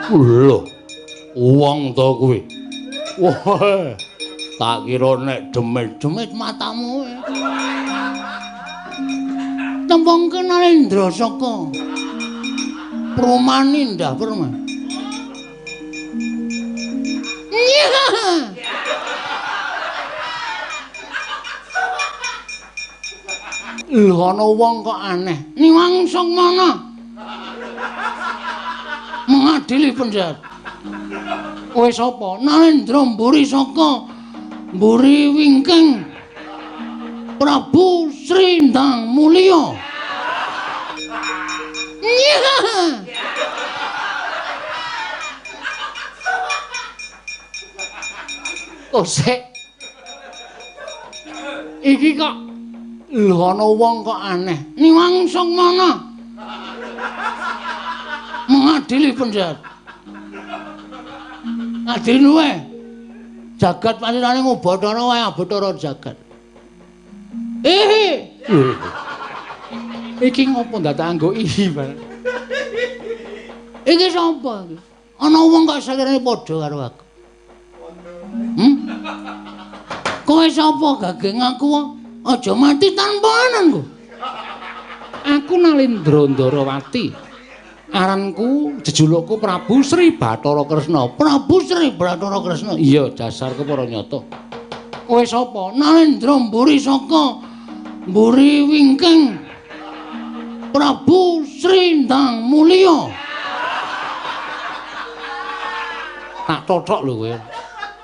Lho, wong to kuwi. Wah, tak kira nek demit-demit matamu. Tembung Nalendra saka Perumahan Indah Permai. Lho, ana wong kok aneh. Niwang Sukmana mengadili penjahat. Kowe sapa? Nalendra mburi saka mburi wingking Prabu Sri Ndang Mulya. Kosek. Iki kok lho ana wong kok aneh. Niwang Sukmana mengadili penjahat. Ngadili wae. Jagat panjenengane ngubathara wae Bathara jagat. Iki ngopo ndadak anggo iki, Pak? Iki sapa iki? Ana wong kok sakirane padha karo aku. Kowe sapa gage ngaku aja mati tanpa ananku? Aku Nalendra Ndarawati. Aranku jejulukku Prabu Sri Bathara Kresna. Prabu Sri Bathara Kresna. Iya, dasarku para nyata. Kowe sapa? Nalendra mburi saka mburi wingking Prabu Sri Ndang Mulya. Tak tothok lho kowe.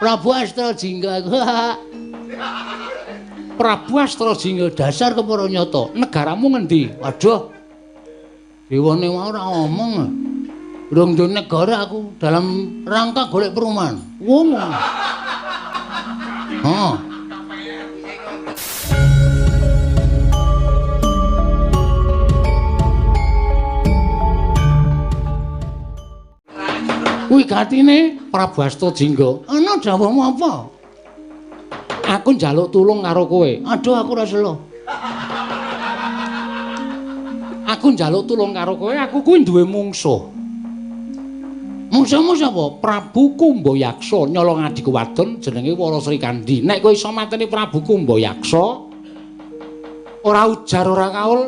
Prabu Astrajingga aku. Prabu Astrajingga dasar kepara nyata. Negaramu ngendi? Waduh. Dewane mau ora ngomong. Durung duwe negara aku dalam rangka golek perumahan. Wong. Heeh. Kuwi gatine Prabu Astrajingga. Ana dawuhmu apa? Aku njaluk tulung karo kowe. Aduh, aku ora selo. Aku njaluk tulung karo kowe, aku kuwi duwe mungsuh. Mungsuhmu sapa? Prabu Kumbayaksa nyolong adhiku wadon jenenge Wara Srikandhi. Nek kowe iso mateni Prabu Kumbayaksa, ora ujar ora kaul,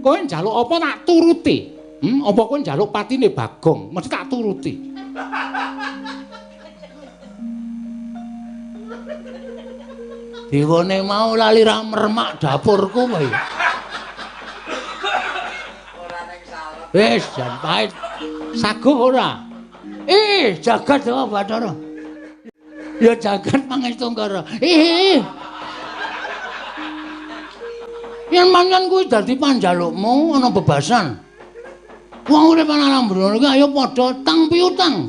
kowe njaluk apa tak turuti. Apa kowe njaluk patine Bagong, mesti tak turuti. Dewane mau lali ra mermak dapurku kowe. Wis jan pahit. Saguh ora? Jagat Dewa Bathara. Ya jagat Pangestu Ngara. Yen mangan kuwi dadi panjalukmu ana bebasan. Wong urip ana alam brana iki ayo padha tang piutang.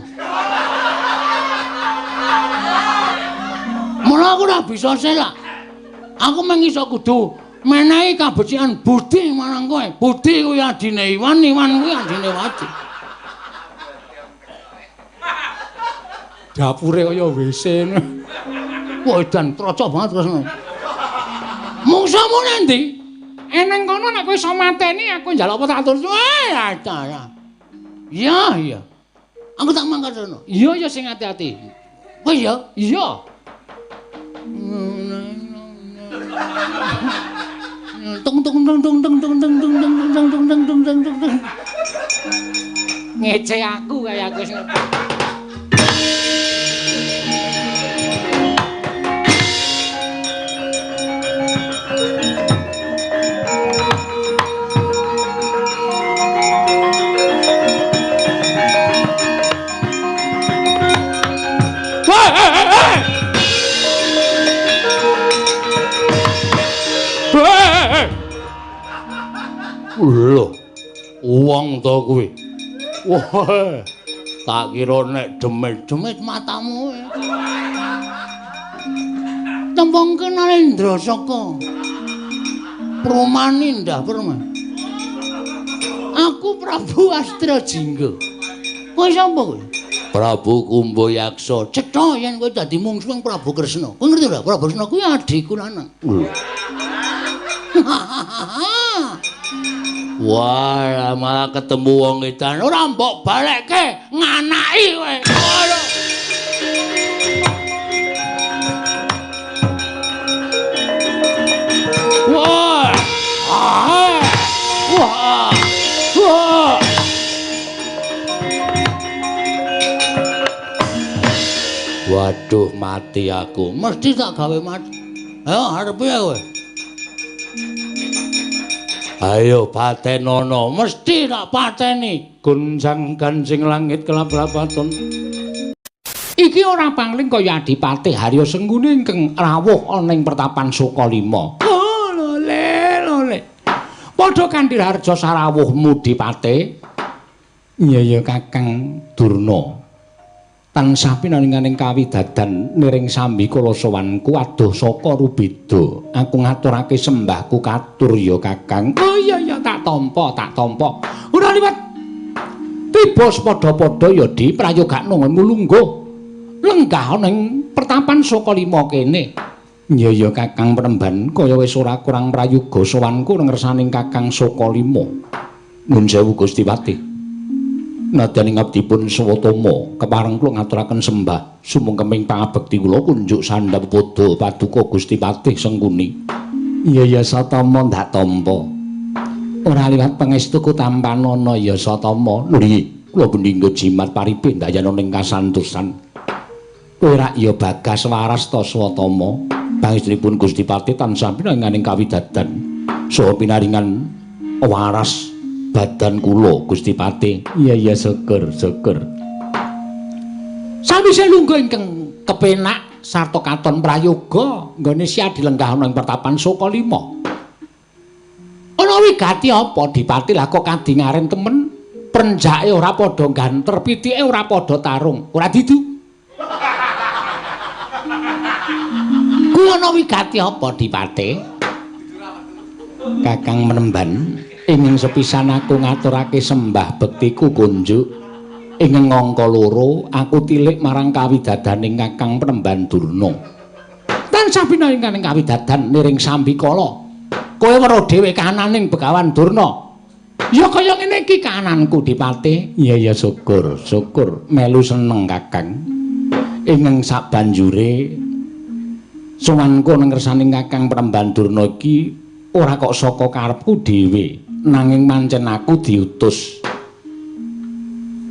Mula aku ora bisa selak. Aku mung iso kudu menehi kabecikan budi marang kowe. Budi kuwi adine Iwan, Iwan kuwi adine Wadi. Dapure kaya WC. Wah, edan trocok banget terus. Mungsuhmu nang ndi? Eneng kono nek kowe iso mateni aku njaluk apa tak turuti. Iya, iya. Aku tak mangkat sono. Iya, ya sing ati-ati. Kowe ya? Iya. Tung tung tung tung tung tung tung tung tung tung tung tung tung tung tung tung. Ngece aku kaya aku sing. Lho, wong to kuwi. Wah, tak kira nek demit-demit matamu. Tembung Nalendra saka Perumahan Indah Permai. Aku Prabu Astrajingga. Kowe sapa kowe? Prabu Kumbayaksa. Cetha yen kowe dadi mungsuh Prabu Kresna. Kowe ngerti ora? Prabu Kresna kuwi adhiku lanang. Wah, malah ketemu wong edan. Ora mbok balekke, nganaki kowe. Wah. Wah. Wah. Waduh, mati aku. Mesti tak gawe mati. Ayo arep piye kowe? Ayo patenono, mesti tak pateni. Gonjang ganjing langit kelap-lapaton. Iki ora pangling kaya Adipati Harya Sengkuni ingkang rawuh ana ing pertapan Sukalima. Oh, lole, lole. Padha kanthi harja sarawuhmu Dipate. Iya ya Kakang Durna. Tansah pinaringaning kawidadan niring sambi kala sowanku adoh saka rubeda. Aku ngaturake sembahku katur ya Kakang. Oh iya iya tak tampa, tak tampa. Ora liwat. Tiba padha-padha ya Di prayogakno nggonmu lungguh. Lenggah ana ing pertapan Sukalima kene. Iya ya Kakang Premban kaya wis ora kurang prayoga sowanku ngersaning Kakang Sukalima. Nuwun sewu Gusti Patih. Nadyan ing abdipun Swatama kepareng kula ngaturaken sembah sumungkeming pangabekti kula kunjuk sandhap padha paduka Gusti Patih Sengkuni. Iya ya Satama ndak tampa. Ora liwat pangestuku tampanana ya Satama. Nggih, kula bendinggo jimat paripe ndayana ning kasantosan. Kowe rak ya bagas waras ta Swatama. Pangestunipun Gusti Patih tansah pinaringaning kawidadan saha pinaringan waras badan kula Gusti Patih. Iya iya syukur syukur. Sawise lungguh ingkang kepenak sarta katon prayoga nggone sia dilenggah ana ing pertapan Sukalima. Ana wigati apa Dipati lah kok kadingaren temen prenjake ora padha ganter, pitike ora padha tarung, ora didu. Kuwi ana wigati apa Dipati? Kakang Menemban ingin sepisan aku ngaturake sembah bektiku kunjuk ing angka loro aku tilik marang kawidadaning Kakang Premban Durna. Tansah pinaringaning kawidadan niring sambikala. Kowe weruh dhewe kananing Begawan Durna. Ya kaya ngene iki kananku Dipati. Iya ya syukur, syukur melu seneng Kakang. Ing sabanjure sowanku nang ngersaning Kakang Premban Durna iki ora kok saka karepku dhewe. Nanging pancen aku diutus.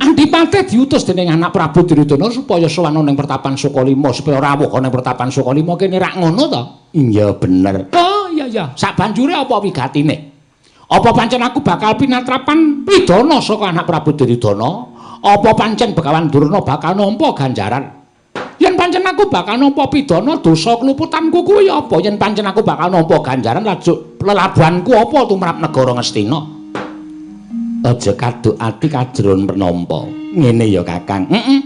Andipate diutus dening anak Prabu Duryudana supaya sowan ning pertapan Sukalima, supaya rawuh ana ning pertapan Sukalima kene rak ngono to? Iya bener. Oh iya iya, sabanjure apa wigatine? Apa pancen aku bakal pinatrapan pidana saka anak Prabu Duryudana? Apa pancen Begawan Durna bakal nampa ganjaran? Yen pancen aku bakal nampa pidana dosa kluputanku kuwi apa? Yen pancen aku bakal nampa ganjaran lajuk lelabuhanku apa tumrap negara Ngastina? Aja kaduk ati kajron penampa. Ngene ya Kakang. Heeh.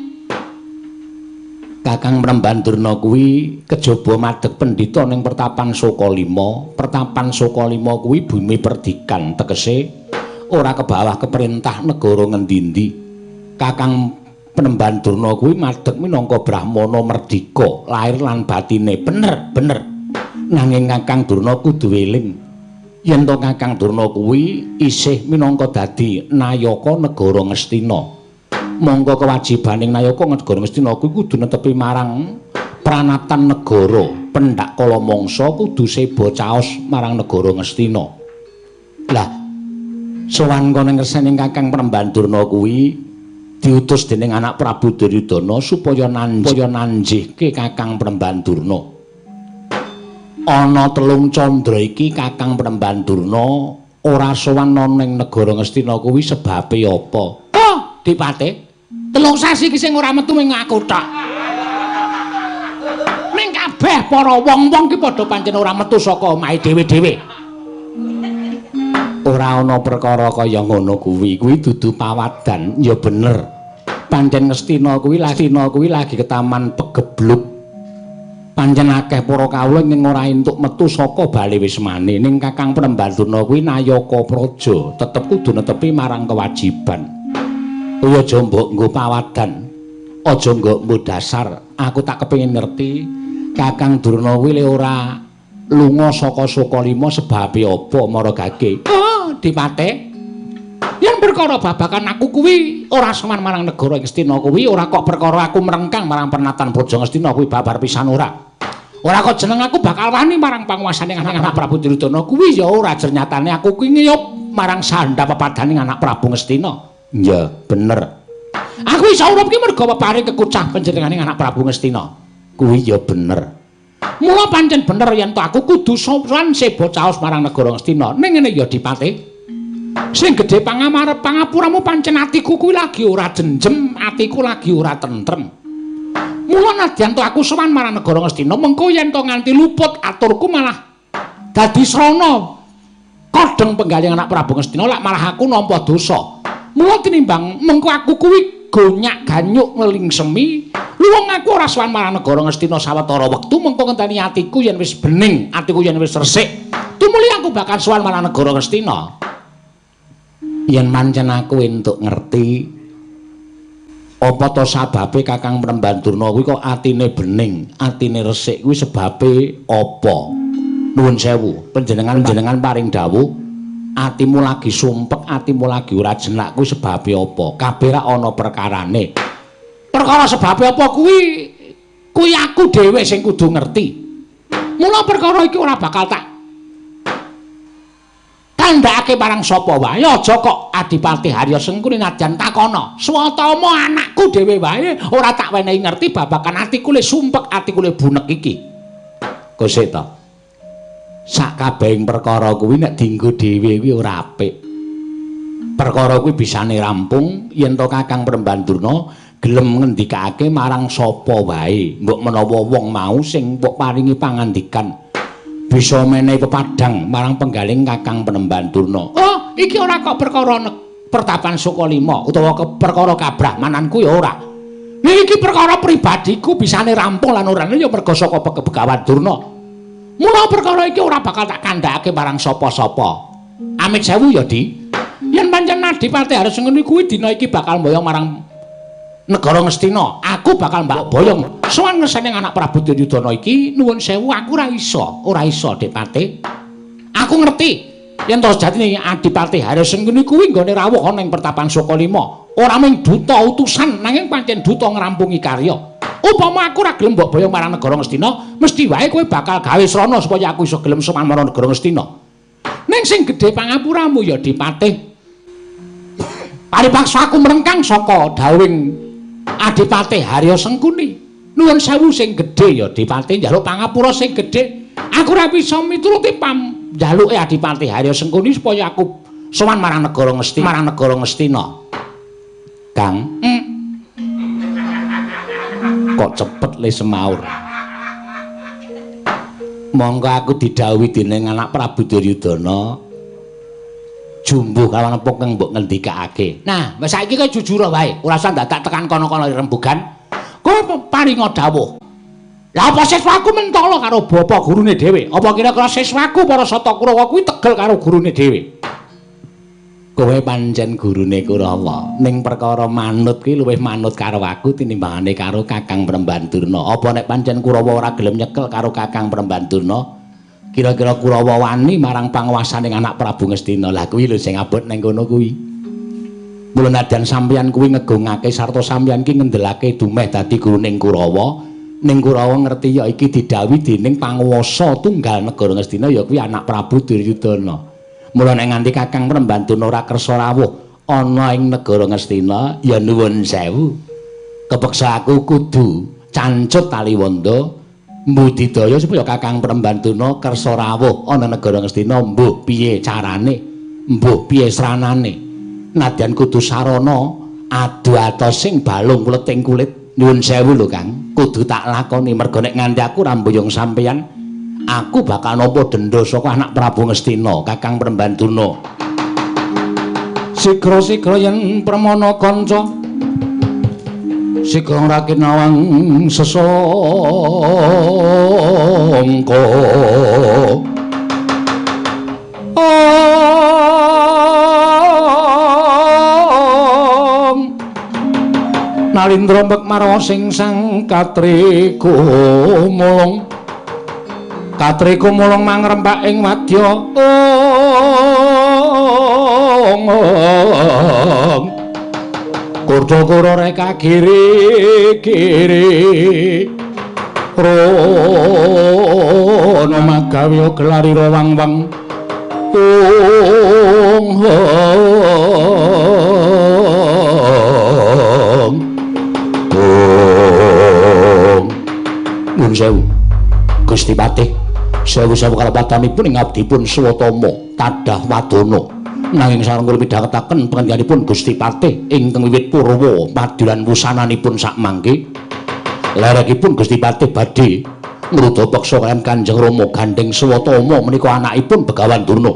Kakang Premban Durna kuwi kejaba madeg pendhita ning pertapan Sukalima. Pertapan Sukalima kuwi bumi perdikan, tegese ora kebawah keperintah negara ngendi-endi. Kakang Penemban Durna kuwi madeg minangka brahmana merdika, lahir lan batine. Bener, bener. Nanging Kakang Durna kudu eling yen to Kakang Durna kuwi isih minangka dadi nayaka negara Ngastina. Mongko kewajibaning nayaka negara Ngastina kuwi kudu netepi marang pranatan negara. Pendak kala mangsa kudu seba caos marang negara Ngastina. Lah, sowan kono ngersaning Kakang Premban Durna kuwi diutus dening anak Prabu Duryudana supaya nanjihke Kakang Premban Durna. Ana telung candra iki Kakang Premban Durna ora sowan ana ning negara Ngastina kuwi sebabe apa? Oh, Dipate. Telung sasi iki sing ora metu ming aku tok. Ning kabeh para wong-wong ki padha pancen ora metu saka omahe dhewe-dhewe. Ora ana perkara kaya ngono kuwi, kuwi dudu pawadan, ya bener. Pancen Ngastina kuwi lagi ketaman pegebluk. Pancen akeh para kawula ing ora entuk metu saka bale wismane. Ning Kakang Premban Durna kuwi nayaka praja, tetep kudu netepi marang kewajiban. Kuwi aja mbok nggo pawadan, aja nggo dasar. Aku tak kepengin ngerti Kakang Durna kuwi le ora lunga saka Sukalima sebabe apa maragake? Oh, Dipate. perkara babakan aku kuwi ora sowan marang negara Ngastina kuwi ora kok perkara aku merengkang marang pernatan Praja Ngastina kuwi babar pisan ora. Ora kok jeneng aku bakal wani marang panguwasane anak Prabu Duryudana kuwi ya ora, jernyatane aku kuwi ngiyup marang sandha pepadaning anak Prabu Ngastina. Iya, bener. Aku iso urip ki mergo peparing kekucah panjenengane anak Prabu Ngastina. Kuwi ya bener. Mula pancen bener yen to aku kudu sowan seba caos marang negara Ngastina. Ning ngene ya Dipate. Sing gedhe pangamarep pangapuramu pancen atiku kuwi lagi ora jenjem, atiku lagi ora tentrem. Mula nadyan to aku sowan marang negara Ngastina, mengko yen to nganti luput aturku malah dadi srana kodheng penggaling anak Prabu Ngastina lak malah aku nampa dosa. Mula tinimbang mengko aku kuwi gonyak-ganyuk nglingsemi, luwung aku ora sowan marang negara Ngastina sawetara wektu mengko ngenteni atiku yen wis bening, atiku yen wis resik, tumuli aku bakal sowan marang negara Ngastina. Yen pancen aku entuk ngerti apa to sababe Kakang Premban Durna kuwi kok atine bening, atine resik kuwi sebabe apa? Nuwun sewu, panjenengan-panjenengan paring dawuh, atimu lagi sumpek, atimu lagi ora jenak kuwi sebabe apa? Kabeh ra ana perkarane. Perkara sebabe apa kuwi kuwi aku dhewe sing kudu ngerti. Mula perkara iki ora bakal tak kandhakake marang sapa wae, aja kok Adipati Harya Sengkuni nadyan takono. Swatama anakku dhewe wae ora tak wenehi ngerti babagan atiku le sumpek, atiku le bunek iki. Kosek to. Sak kabehing perkara kuwi nek dienggo dhewe kuwi ora apik. Perkara kuwi bisane rampung yen to Kakang Premban Durna gelem ngendikake marang sapa wae. Mbok menawa wong mau sing mbok paringi pangandikan bisa menehi pepadang marang penggaling Kakang Premban Durna. Oh, iki ora kok perkara pertapan Sukalima utawa perkara kabrahmananku ya ora. Iki perkara pribadiku bisane rampung lan ora ya merga saka Begawan Durna. Mula perkara iki ora bakal tak kandhakake marang sapa-sapa. Amit sewu ya, Di. Yen pancen Adipati Harya Sengkuni kuwi dina iki bakal mboyong marang negara Ngastina, aku bakal mbak boyong sowan ngesane anak Prabu Duryudana iki. Nuwun sewu, aku ora iso Dipate. Aku ngerti yen to sejatine Adipati Harya Sengkuni kuwi nggone rawuh ana ing pertapan Sukalima, ora mung duta utusan nanging pancen duta ngrampungi karya. Upama aku ora gelem mbok boyong marang negara Ngastina, mesti wae kowe bakal gawe srana supaya aku iso gelem sowan marang negara Ngastina. Ning sing gedhe pangapuramu ya Dipate. Paripaksa aku merengkang saka dawuhing Adipati Harya Sengkuni. Nuwun sewu sing gedhe ya Dipate, njaluk pangapura sing gedhe. Aku ora bisa mituruti pamjaluke Adipati Harya Sengkuni supaya aku sowan marang negara Ngastina, marang negara Ngastina. Kang, kok cepet le semaur. Monggo aku didhawuhi dening anak Prabu Duryudana jumbuh kawan apa kang mbok ngendikake. Nah, wis saiki kowe jujur wae, ora usah dadak tekan kono-kono rembugan. Kowe paringa dawuh. Lah apa siswaku mentala karo bapa gurune dhewe? Apa kira-kira siswaku para Sata Kurawa kuwi tegel karo gurune dhewe? Kowe pancen gurune Kurawa, ning perkara manut kuwi luwih manut karo aku tinimbangane karo Kakang Premban Durna. Apa nek pancen Kurawa ora gelem nyekel karo Kakang Premban Durna, kira-kira Kurawa wani marang panguwasaning anak Prabu Ngastina? Lah kuwi lho sing abot ning kono kuwi. Mula nadyan sampeyan kuwi ngegungake sarta sampeyan ki ngendelake dumeh dadi guruning Kurawa, ning Kurawa ngerti ya iki didhawuhi dening panguwasa tunggal negara Ngastina ya kuwi anak Prabu Duryudana. Mula nek nganti Kakang Premban Durna ora kersa rawuh ana ing negara Ngastina ya nuwun sewu. Kepeksa aku kudu cancut taliwonda mbudidaya supaya Kakang Premban Durna kersa rawuh ana negara Ngastina. Mbuh piye carane, mbuh piye sranane, nadyan kudu sarana adu atos sing balung kuleting kulit. Nyuwun sewu lho Kang, kudu tak lakoni merga nek nganti aku ora mboyong sampeyan, aku bakal nampa denda saka anak Prabu Ngastina, Kakang Premban Durna. Sigra-sigra yen permana kanca, sigra ngrakit nawang sesangka. Nalindra mek marwa sing sang katriku mulung, katriku mulung mangrempak ing wadya. Hong Kurda-kura reka kiri kiri rono magawe gelarira wang-wang ung hong ung. Nuwun sewu Gusti Patih, sewu-sewu kalepatanipun ing abdipun Swatama tadah wadana. Nanging sareng kula midhangetaken pangendikaipun Gusti Patih ingkang wiwit purwa padilan wusananipun sakmangke. Lerekipun Gusti Patih badhe ngruda peksa kaliyan Kanjeng Rama gandheng Swatama menika anakipun Begawan Durna.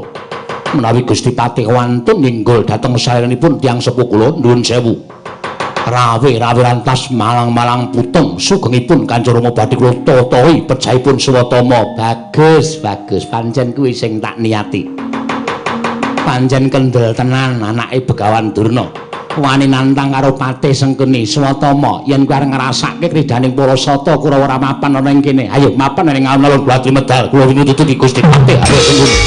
Menawi Gusti Patih wantun ninggol dhateng sarenipun tiyang sepuh kula, nuwun sewu. Rawe-rawe rantas malang-malang putung sugengipun Kanjeng Rama badhe kula totohi pejahipun Swatama. Bagus, bagus, pancen kuwi sing tak niati. Pancen kendel tenan anake Begawan Durna. Wani nantang karo Patih Sengkuni. Swatama, yen kowe arep ngrasake kridaning para sata Kurawa ora mapan ana ing kene. Ayo mapan ning alun-alun Gladri medal. Kula wingi Gusti Patih Arya Sengkuni.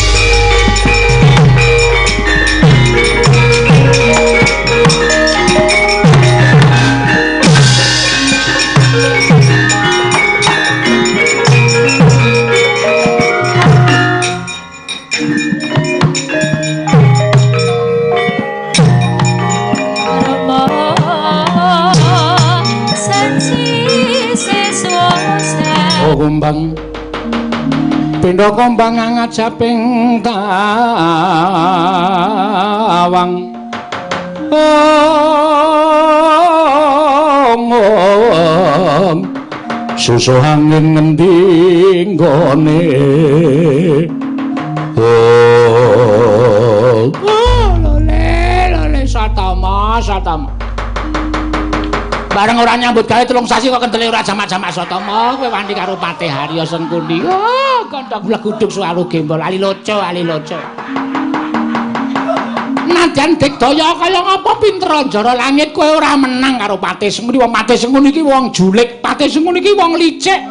Kumbang pindha kombang ngajaping tawang om om susuh angin ngendi nggone oh lole lole Satama Satama. Bareng ora nyambut gawe 3 sasi kok kendele ora jamak-jamak Satama, kowe wani karo Patih Arya Sengkuni. Oh, kandhang bleguduk suwaru gembol ali loco ali loco. Nadyan digdaya kaya ngapa pinter njara langit kowe ora menang karo Patih Sengkuni. Wong Patih Sengkuni iki wong julik, Patih Sengkuni iki wong licik.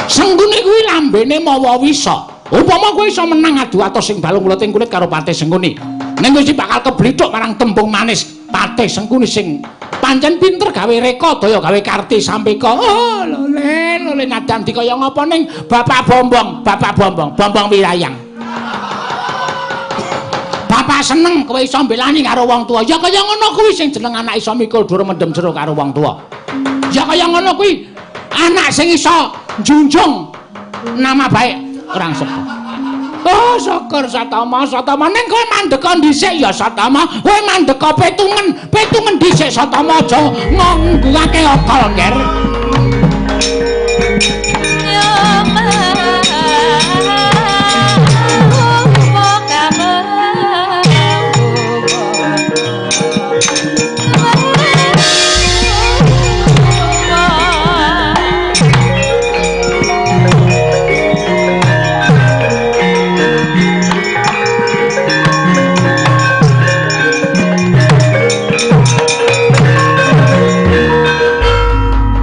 Sengkuni kuwi lambene mawa wisa. Upama kowe iso menang adu atos sing balung kulit kulit karo Patih Sengkuni, ning wis bakal keblithuk marang tembung manis Patih Sengkuni sing pancen pinter gawe reka daya gawe karti sampeka. Oh lole lole nadyan dikaya ngapa ning Bapak Bombong, Bapak Bombong, Bombong Wirayang. Bapak seneng kowe iso mbelani karo wong tuwa. Ya kaya ngono kuwi sing jeneng anak iso mikul dhuwur mendem jero karo wong tuwa. Ya kaya ngono kuwi anak sing iso njunjung nama baik orang sepuh. Oh syukur Satama, Satama ning kowe mandeka dhisik ya Satama, kowe mandeka petungen, petungen dhisik Satama aja nganggukake akal, Nger.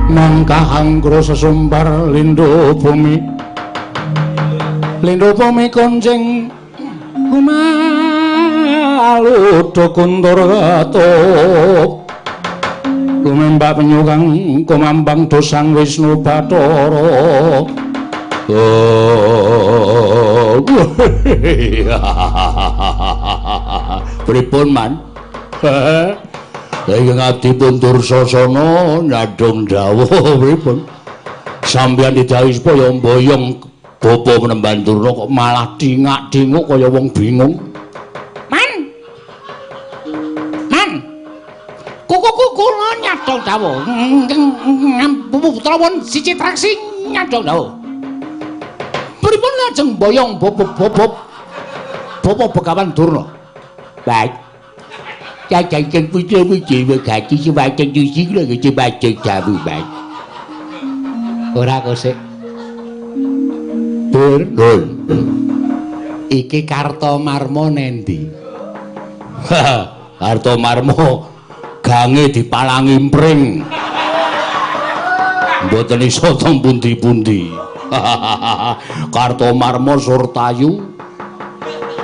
Mangkahanggra sesumbar lindhu bumi, lindhu bumi konjeng kumaludha kuntur katuk lumembak penyu kang kumambang dosang Wisnu Bathara. Oh, pripun man? Ingkang abdipun Dursasana nyadhong dawuh pripun? Sampeyan didhawuhi supaya mboyong bapa Penemban Durna kok malah dingak-dinguk kaya wong bingung. Man. Man. Kuku kula nyadhong dawuh. Putra won siji traksi nyadhong dawuh. Pripun lajeng mboyong bapa Begawan Durna? Baik. Cacang putra puji wegati sewacang suci kula nggih bacang dawuh bae. Ora kosek. Dur, dur. Iki Kartomarma nendi? Kartomarma gange dipalangi mpring. Mboten iso teng pundi-pundi. Kartomarma Surtayu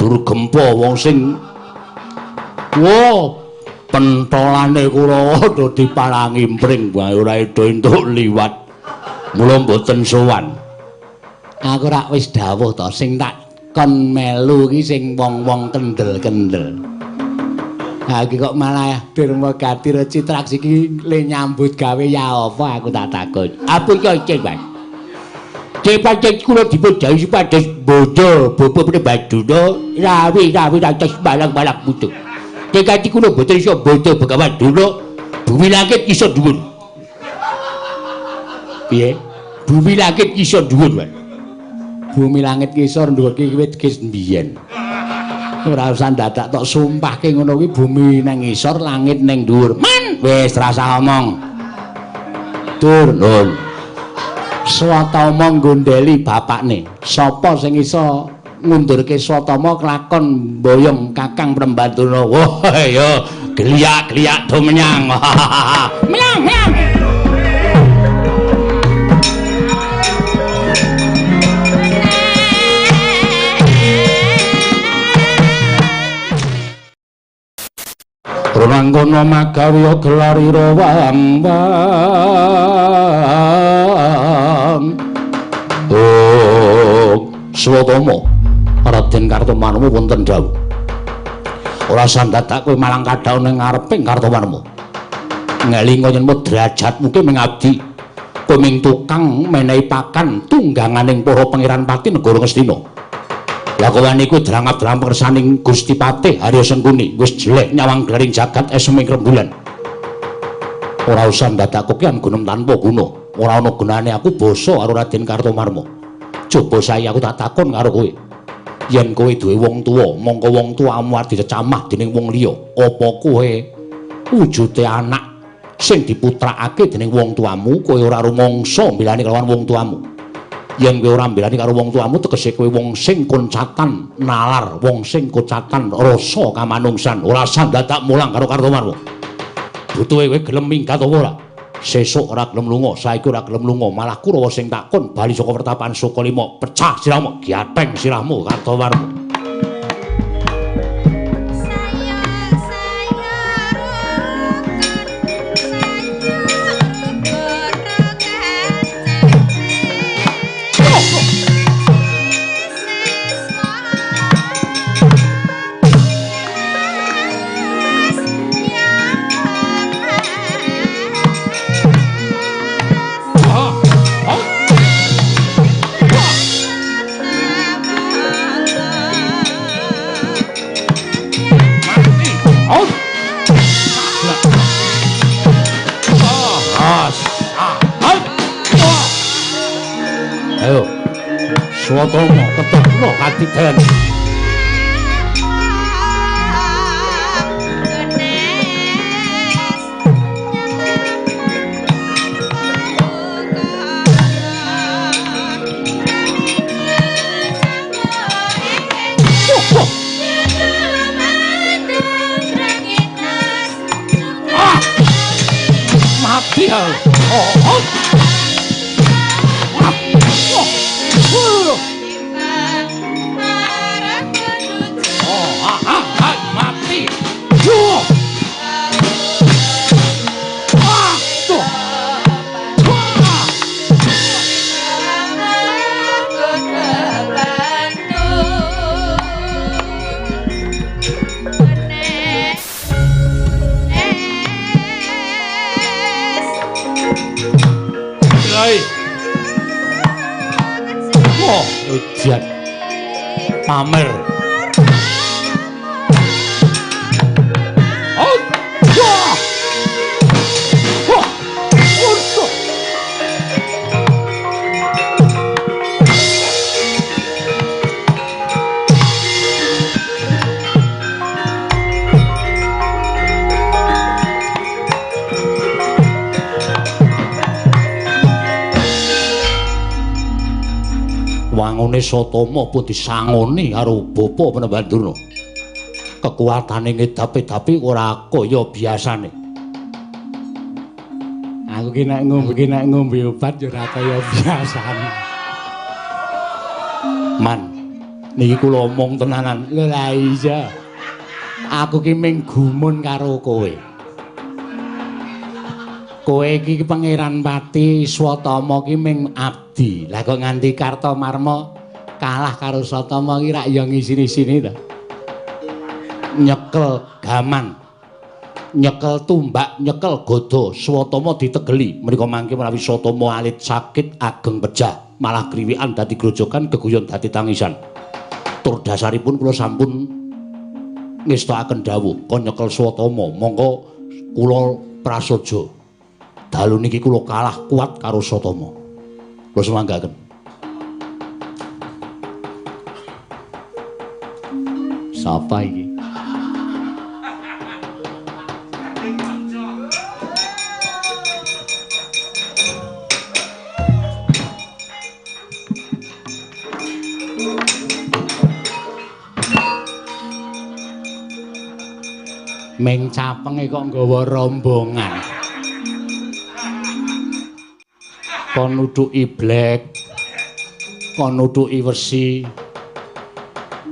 Durgempa wong sing Wo, pentolane Kurawa do dipalangi mpring wae ora edo entuk liwat. Mula mboten sowan. Aku rak wis dawuh to, sing tak kon melu ki sing wong-wong kendel-kendel. Ha iki kok malah Dermagati Citraksi iki le nyambut gawe ya apa aku tak takon. Apun ki iki, Mas. Cepat kula dipun dawuhi supados bodho bapa Prabaduna rawi-rawi ratos balang-balang putu. Tekati kula boten iso bodho Begawan Durna, bumi langit iso dhuwur. Piye? Bumi langit iso dhuwur, Mas. Bumi langit kisor dhuwur ki wit kis mbiyen. Ora usah dadak tok sumpahke ngono kuwi bumi nang ngisor, langit nang dhuwur. Man, wis rasah omong. Tur, nun. Swatama nggondheli bapakne. Sapa sing iso ngundurke Swatama kelakon mboyong Kakang Prembantuna? Wah, ya geliak-geliak do menyang. Menyang, menyang. Ranggono magawe gelarira wang wang. Oh, Swatama Raden Kartomarmo wonten dawuh. Ora sandadak kowe malang kadhaon ning ngareping Kartomarmo. Ngelinga yen derajatmu ki ming abdi. Kowe ming tukang menehi pakan tungganganing para pangeran pati negara Ngastina. Lah kowe niku drangap-drangap kersaning Gusti Patih Harya Sengkuni wis jelek nyawang glaring jagat eseming rembulan. Ora usah ndadak kokian gunem tanpa guna. Ora ana gunane aku basa karo Raden Kartomarmo. Coba saiki aku tak takon karo kowe. Yen kowe duwe wong tuwa, mongko wong tuamu arep dicecamah dening wong liya. Apa kowe wujude anak sing diputrakake dening wong tuamu, kowe ora rumangsa mbelani kelawan wong tuamu? Yen kowe ora mbelani karo wong tuamu, tegese kowe wong sing koncatan nalar, wong sing kocatan rasa kamanungsan. Ora usah dadak mulang karo Kartomarmo. Butuhe kowe gelem minggat apa ora? Sesuk ora gelem lunga, saiki ora gelem lunga, malah Kurawa sing takon bali saka pertapan Sukalima, pecah sirahmu, giateng sirahmu Kartomarmo. Ayo, Swatama ketepno kadiden. Mati ya. Oh. Mati. Wah, ujian pamer. Oh, wah, wah, untuk. Wangune Satama pun disangoni karo bapa Panembahan Durna. Kekuatane ngedap-edapi ora kaya biasane. Aku ki nek ngombe obat ya ora kaya biasane. Man, niki kula omong tenanan. Lha iya. Aku ki ming gumun karo kowe. Kowe iki Pangeran Pati, Swatama ki ming abdi. Lah kok nganti Kartomarma kalah karo Swatama ki rak ya ngisini-sini ta. Nyekel gaman, nyekel tumbak, nyekel gada, Swatama ditegeli. Menika mangke menawi Swatama alit sakit ageng pejah, malah kriwikan dadi grojogan, geguyon dadi tangisan. Tur dasaripun kula sampun ngestakaken dawuh kon nyekel Swatama, mongko kula prasaja. Dalu niki kula kalah kuat karo Swatama. Kula sumanggaken. Sapa iki? Ming capenge kok nggawa rombongan. Kon nutuki blek, kon nutuki wesi.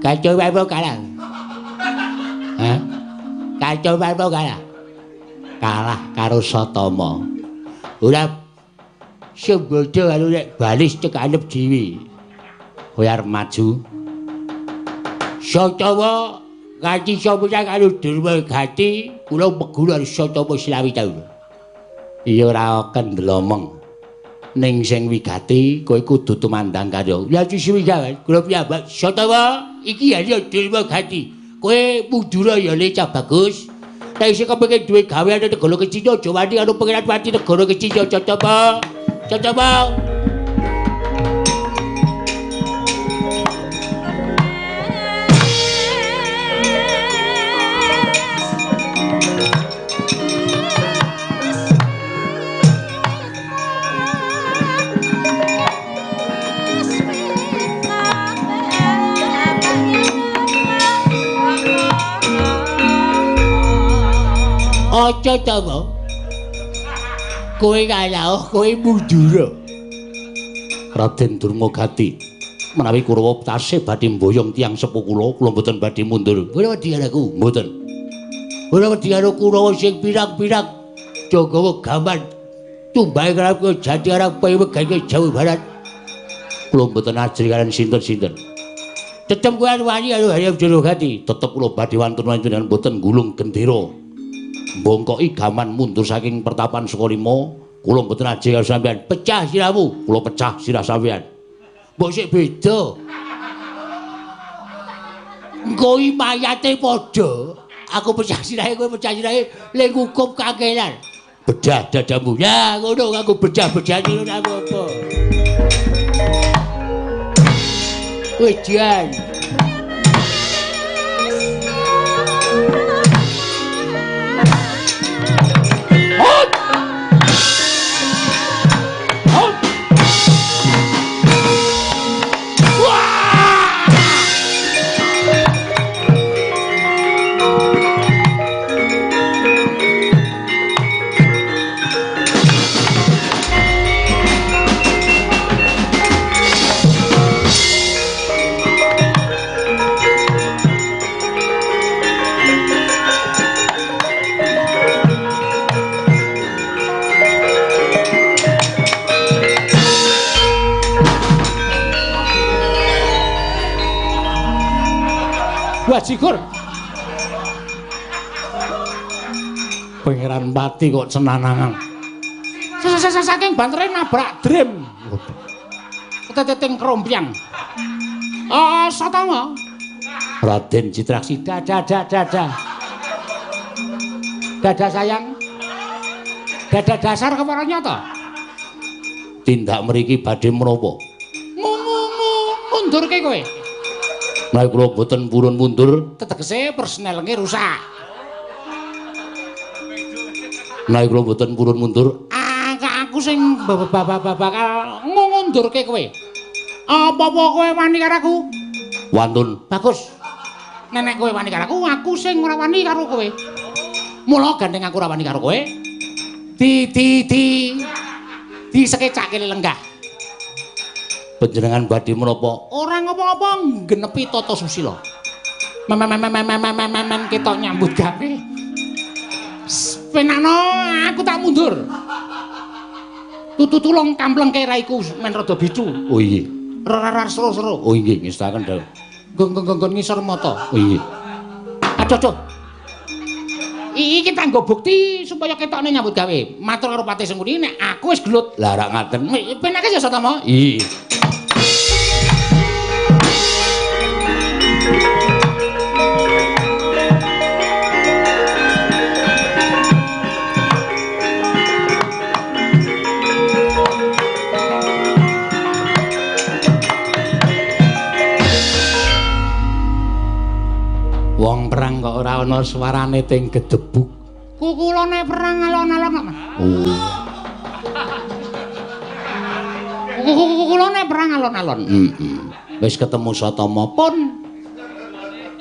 Kacau wae kalah. Hah? Kacau wae kalah. Kalah karo Satama. Ora sembodo karo nek balis cekalep dhewe. Kowe arep maju. Satama nganti sapa karo Durmagati kula meguru karo Satama selawi taun. Iya ora kendel omong. Ning sing wigati kowe kudu tumandang karya. Ya sisiwigawan kula piyambak Satama iki ya Durmagati. Kowe mundura ya lecah bagus. Nek isih kepengin duwe gawean negara Kecina aja wani karo Pangeran Pati negara Kecina Satama. Satama. Aja to, kowe kalah, kowe mundura. Raden Durmagati, menawi Kurawa tasih badhe mboyong tiyang sepuh kula, kula mboten badhe mundur. Kula wedi karo aku, mboten. Kula wedi karo Kurawa sing pirang-pirang jagawa gaman tumbahe karo jati arang pewegan Jawa Barat. Kula mboten ajri kaliyan sinten-sinten. Tetep kowe wani karo Hayam Durmagati, tetep kula badhe wantun-wantun mboten gulung gendera. Bongkoki gaman mundur saking pertapan Sukalima, kula mboten ajeng karo sampeyan. Pecah sirahmu, kula pecah sirah sampeyan. Mbok sik beda. Engko iki mayate padha. Aku pecah sirahe, kowe pecah sirahe, le ngukup kakelan. Bedah dadamu. Ya ngono aku bedah-bedah ngono apa-apa. Wejan. Wajigur. Pangeran Pati kok cenanangan. Saking bantere nabrak drem. Keteteting krompiang. Oh, Satama. Raden Citraksi, dadah dadah. Dadah sayang. Dadah dasar kepara nyata. Tindak mriki badhe menapa? Mundurke kowe. Menawi kula boten purun mundur, tetegese persnelenge rusak. Menawi kula boten purun mundur, aku sing bakal ngundurke kowe. Apa-apa kowe wani karo aku? Wantun. Bagus. Nenek kowe wani karo aku, aku sing ora wani karo kowe. Mula gandeng aku ora wani karo kowe. Di di di disekecake lenggah. Panjenengan badhe menapa? Ora ngopo-ngopo nggenepi tata susila. Men ketok nyambut gawe. Penakno aku tak mundur. Tutu tulung kamplengke raiku men rada bicu. Oh iya. Rarar sero-sero. Oh iya ngestaken dawuh. Nggon-nggon ngisor mata. Oh iya. Aduh aduh. Iki kanggo bukti supaya ketokne nyambut gawe. Matur karo Patih Sengkuni nek aku wis gelut. Lah rak ngaten. Penake ya Satama. Iya. Wong perang kok ora ana suarane ting gedebuk. Kukulane perang alon-alon kok, Mas. Oh. Kukulane perang alon-alon. Heeh. Wis ketemu Satama pun.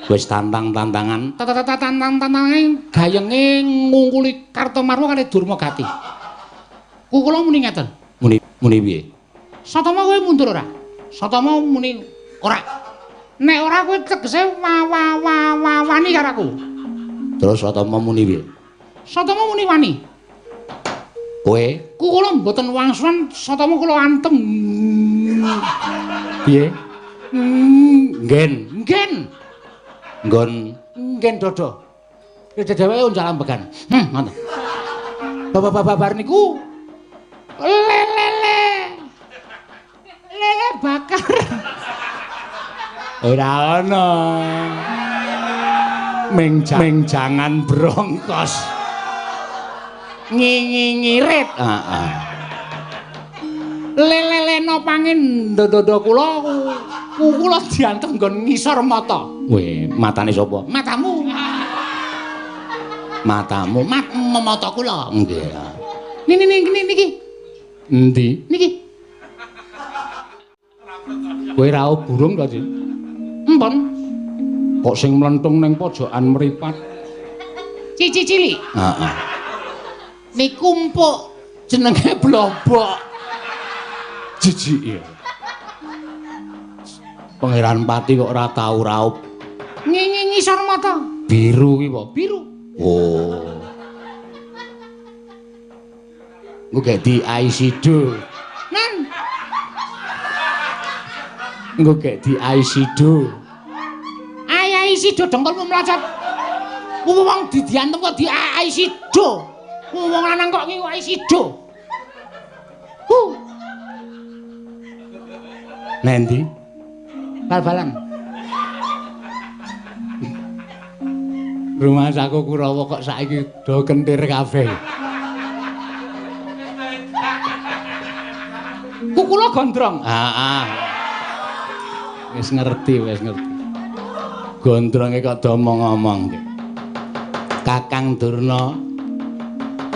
Wis tantang-tantangan. Tantang-tantangan gayenge ngungkuli Kartomarwa kali Durmagati. Kukula muni ngeten. Muni muni piye? Satama kowe mundur ora? Satama muni ora. Nek ora kowe tegese wani karo aku. Terus Satama muni piye? Satama muni wani. Kowe kula mboten wangsulan Satama kula antem. Piye? Nggen, nggen. Nggon nggen dodo. Dheweke uncal ambegan. Ngoten. Babar niku lele. Lele bakar. Ora ana. Ming jangan brongkos. Ngingi-ngirit. Heeh. Leleleno pangin dodo kula kula diantem nggon ngisor mata. Weh, matane sapa? Matamu. Matamu, mata kula. Nggih. Niki niki niki. Endi? Niki. Kowe raup burung to, Dik? Empon. Kok sing mlentung ning pojokan mripat? Cici cilik. Heeh. Niku empuk jenenge blobok. Jijik ya. Pangeran Pati kok ora tau raup. Ngingi ngisor mata. Biru ki apa? Biru. Oh. Engko gek di aisido. Nan. Engko gek di aisido. Aisido dengkulmu mlacet. Wong didiantem kok di aisido. Wong lanang kok ngiku aisido. Huh. Nendi? Bal-balan. Rumah saku Kurawa kok saiki do kentir kabeh. Kukula gondrong. Heeh. Wis ngerti, wis ngerti. Gondronge kok do omong-omong. Kakang Durna,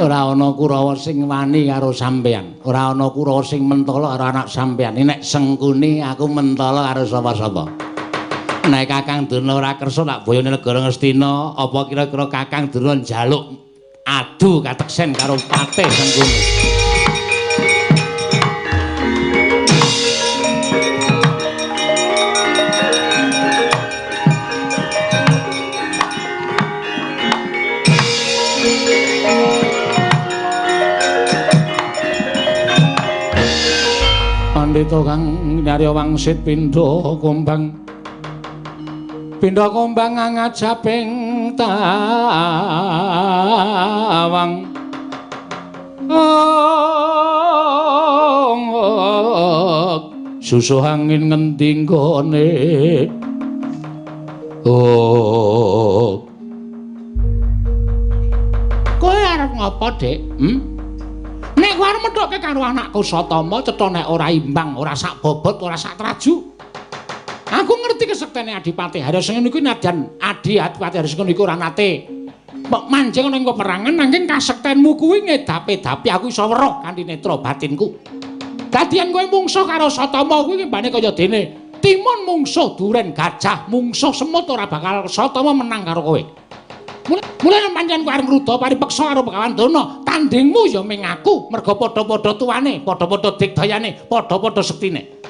ora ana Kurawa sing wani karo sampeyan. Ora ana Kurawa sing mentala karo anak sampeyan. Nek Sengkuni aku mentala karo sapa-sapa. Nek Kakang Durna ora kersa tak boyone negara Ngastina, apa kira-kira Kakang Durna njaluk adu kateksen karo Patih Sengkuni? Pandhita kang nyarya wangsit pindha kumbang. Pindha kumbang ngajaping tawang. Susuh angin ngendi nggone. Oh. Kowe arep ngopo, Dik? Nek kowe arep methuke karo anakku Satama, cetha nek ora imbang, ora sak bobot, ora sak traju. Aku ngerti kesektene Adipati Haryasena niku nadyan Adipati Haryasena niku ora nate manjing ana ing peperangan, nanging kasektenmu kuwi ngedapi-dapi aku iso weruh kanthi netra batinku. Dadian kowe mungsuh karo Satama kuwi mbane kaya dene timun mungsuh duren gajah, mungsuh semut ora bakal Satama menang karo kowe. Mulane pancen kowe arep ngruda paripeksa karo Begawan Durna, tandingmu ya ming aku, merga padha-padha tuane, padha-padha digdayane, padha-padha sektine.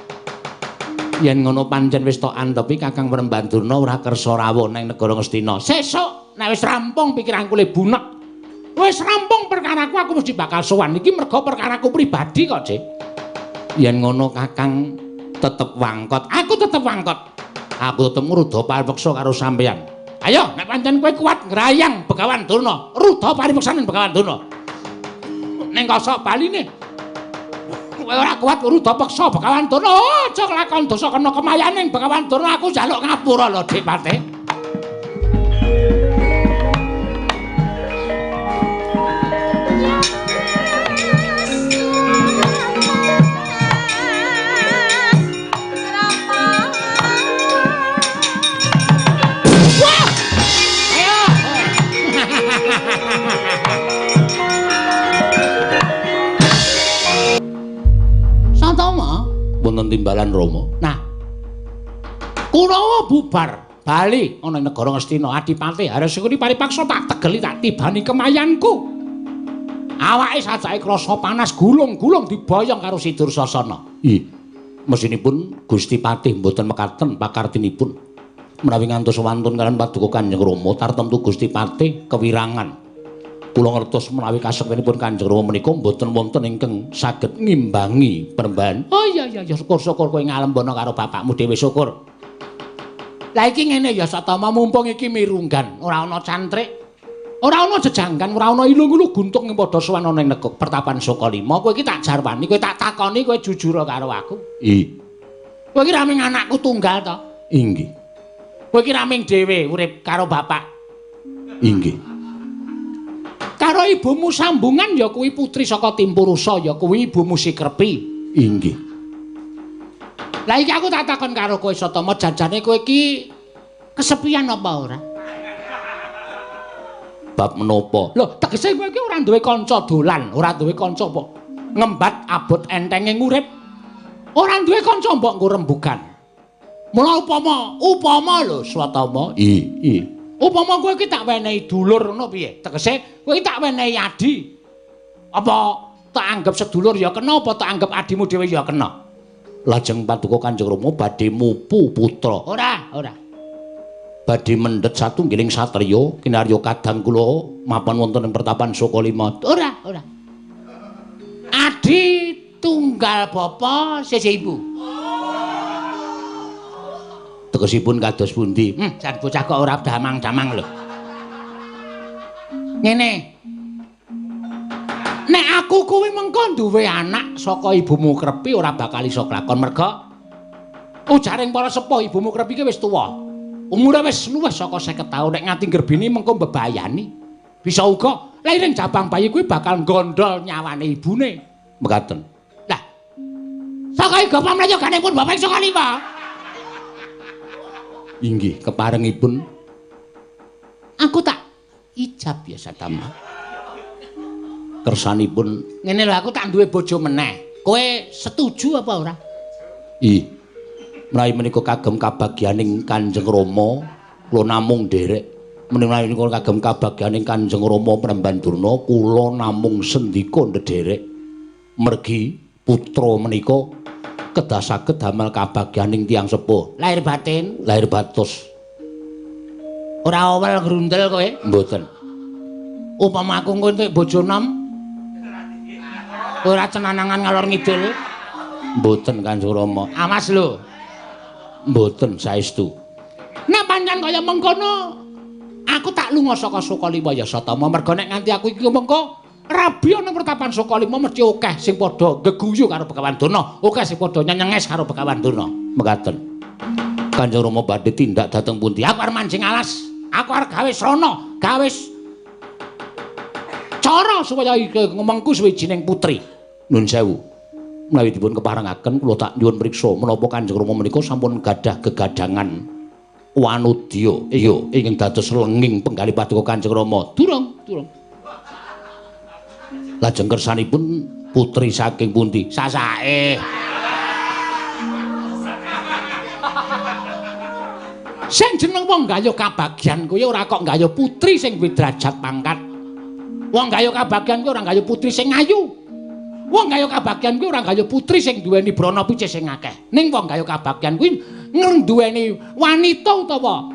Yen ngono pancen wis tok antepi Kakang Premban Durna ora kersa rawuh nang negara Ngastina. Sesuk nek wis rampung pikiranku le bunek. Wis rampung perkaraku aku mesti bakal sowan. Iki mergo perkaraku pribadi kok, Dik. Yen ngono Kakang tetep wangkot. Aku tetep wangkot. Aku tetep ngruda paripeksa karo sampeyan. Ayo, nek pancen kowe kuat ngrayang Begawan Durna, ruda paripeksaning Begawan Durna. Ning kosok baline. Kowe ora kuat ruda peksa Begawan Durna. Aja kelakon dosa kena kemayaning Begawan Durna, aku njaluk ngapura lho, Dik Patih. Wonten timbalan Rama. Nah, Kurawa bubar bali ana ing negara Ngastina. Adipati Harisukuni paripaksa tak tegeli tak tibani kemayanku. Awake sajake krasa panas gulung-gulung diboyong karo si Dursasana. Ih, mesinipun Gusti Patih mboten mekaten pakartinipun. Menawi ngantos wantun kalian paduka Kanjeng Rama tartemtu Gusti Patih kewirangan. Kula ngertos menawi kasektenipun Kanjeng Rama menika mboten wonten ingkang saged ngimbangi perembahan. Oh iya iya ya syukur-syukur kowe ngalembono karo bapakmu dhewe syukur. Lah iki ngene ya Satama, mumpung iki mirunggan, ora ana cantrik, ora ana jejanggan, ora ana ilung-ilu guntung ing padha sowan ana ing negara Pertapan Sukalima. Kowe iki tak jarwani, kowe tak takoni, kowe jujur karo aku. Ih. Kowe iki raming anakku tunggal to? Inggih. Kowe iki raming dhewe urip karo bapak. Inggih. Karo ibumu sambungan ya kuwi putri saka Timpurusa ya kuwi ibumu Sikrepi. Inggih. Lah iki aku tak takon karo kowe Satama, jajane kowe iki kesepian apa ora? Bab menapa? Lho, tegese kowe iki ora duwe kanca dolan, ora duwe kanca apa ngembat abot entenge urip. Ora duwe kanca mbok nggo rembugan. Mula upama lho Swatama. Ih. Upama kowe iki tak wenehi dulur ngono piye? Tegese kowe iki tak wenehi adi. Apa tak anggap sedulur ya kena apa tak anggap adimu dhewe ya kena? Lajeng paduka Kanjeng Rama badhe mupu putra. Ora, ora. Badhe mendhet satunggiling satriya kinarya kadang kula mapan wonten ing pertapan Sukalima. Ora, ora. Adi tunggal bapa sisih ibu. Tegesipun kados pundi? Jan bocah kok ora damang-damang lho. Ngene. Nek aku kuwi mengko duwe anak saka ibumu Krepi ora bakal iso kelakon merga ujaring para sepuh ibumu Krepi ki wis tuwa. Umure wis luwih saka 50 taun. Nek nganti nggerbini mengko mbebayani. Bisa uga lairing jabang bayi kuwi bakal nggondol nyawane ibune. Mekaten. Lah. Saka iga pamrayoganipun Bapak Sukalima. Inggih, keparengipun aku tak ijab ya Satama. Kersanipun ngene lho, aku tak duwe bojo meneh. Kowe setuju apa ora? Ih. Menawi menika kagem kabagyaning Kanjeng Rama, kula namung nderek. Menawi menika kagem kabagyaning Kanjeng Rama Premban Durna, kula namung sendika ndederek. Mergi putra menika kedah saged damel kabagyaning tiyang sepuh. Lahir batin, lahir batos. Ora owel grundel kowe? Mboten. Upama aku engko entuk bojo nom, ora cenanangan ngalor ngidul? Mboten Kanjeng Rama. Awas lho. Mboten saestu. Nek pancen kaya mengkono, aku tak lunga saka Sukalima ya Satama. Merga nek nganti aku iki mengko rabi ana pertapan Sukalima mesti akeh sing padha geguyu karo Begawan Durna, akeh sing padha nyenyenges karo Begawan Durna. Mekaten. Kanjeng Rama badhe tindak dhateng pundi? Aku arep mancing alas, aku arep gawe srana, gawe cara supaya ngomongku suwijining putri. Nun sewu. Menawi dipun keparengaken kula tak nyuwun priksa menapa Kanjeng Rama menika sampun gadah gegadangan wanudya iya ingkang dados lenging penggalih paduka Kanjeng Rama. Durung, durung. Lajeng kersanipun putri saking pundi? Sasake. Sing jeneng wong gayuh kabagyan kuwi ora kok gayuh putri sing duwe derajat pangkat. Wong gayuh kabagyan kuwi ora gayuh putri sing ayu. Wong gayuh kabagyan kuwi ora gayuh putri sing duweni brana picis sing akeh. Ning wong gayuh kabagyan kuwi ngenduweni wanita utawa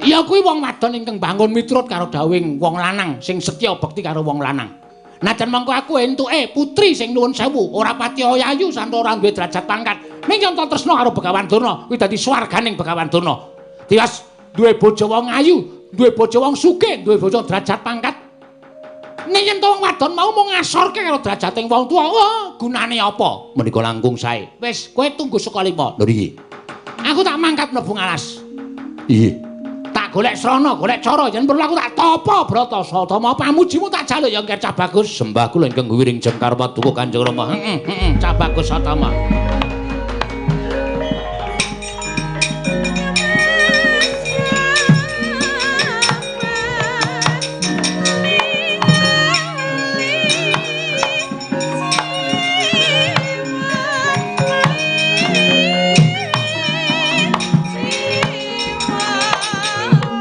ya kuwi wong wadon ingkang bangun miturut karo dawuhing wong lanang sing setya bekti karo wong lanang. Najan mangko aku entuke putri sing nuwun sewu ora pati ayu santa ora duwe derajat pangkat. Ning yen tresna karo Begawan Durna kuwi dadi swarganing Begawan Durna. Tiwas duwe bojo wong ayu, duwe bojo wong sugih, duwe bojo derajat pangkat. Ning yen to wong wadon mau mung ngasorke karo derajating wong tuwa, wah, gunane apa? Menika langkung sae. Wis, kowe tunggu saka lima. Lho iki. Aku tak mangkat mlebu ngalas. Iya. Tak golek srana, golek cara, yen perlu aku tak tapa brata Satama pamujimu tak jaluk ya Ngger Cah Bagus. Sembah kula ingkang wiring jengkar paduka Kanjeng Rama. Heeh, heeh, Cah Bagus Satama.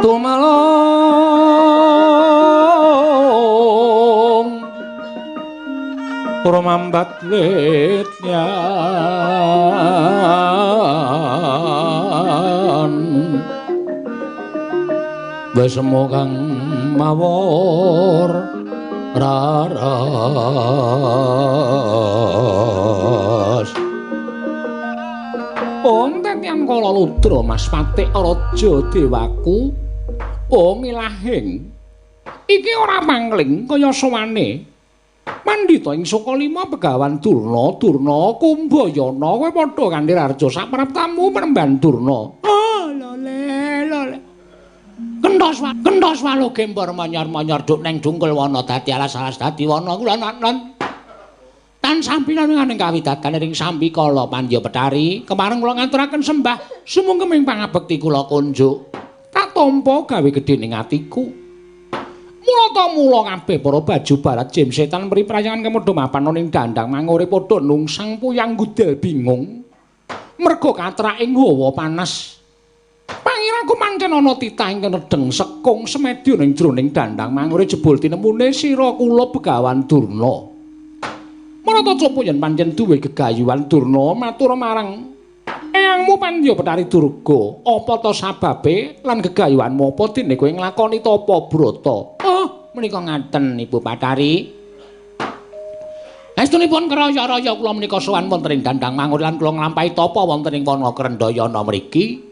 Tumalong rumambat witnyan besemu kang mawur raras. Om tetian kala ludra Mas Patik raja dewaku. Oh milahing iki ora mangling kaya sowane pandhita ing Sukalima Begawan Durna Durna Kumbayana kowe padha kanthi raja sapraptamu Premban Durna. Oh lole lole kenthos kenthos walu gembor manyar-manyar duk neng dungkul wana dadi alas-alas dadi wana kula lan tan sampinan ing kawidatan ring sambikala Pandya Betari kemareng kula ngaturaken sembah sumungkeming pangabekti kula kunjuk tak tampa gawe gedhe ning atiku. Mula ta mula kabeh para baju barat jim setan mri prayangan kemedha mapan ning dandang mangure padha nungsang puyang gudel bingung. Merga katraking hawa panas. Pangiraku pancen ana titah ingkang nedheng sekung semedya ning jroning dandang mangure jebul tinemune sira kula Begawan Durna. Marata copo yen pancen duwe gegayuhan Durna matur marang Eyangmu Pandya Betari Durga, apa ta sababe lan gegayuhanmu apa dene kowe nglakoni tapa brata? Oh, menika ngaten Ibu Bathari. Estunipun kraya-raya kula menika sowan wonten ing dandang mangur lan kula nglampahi tapa wonten ing wana Krendayana mriki.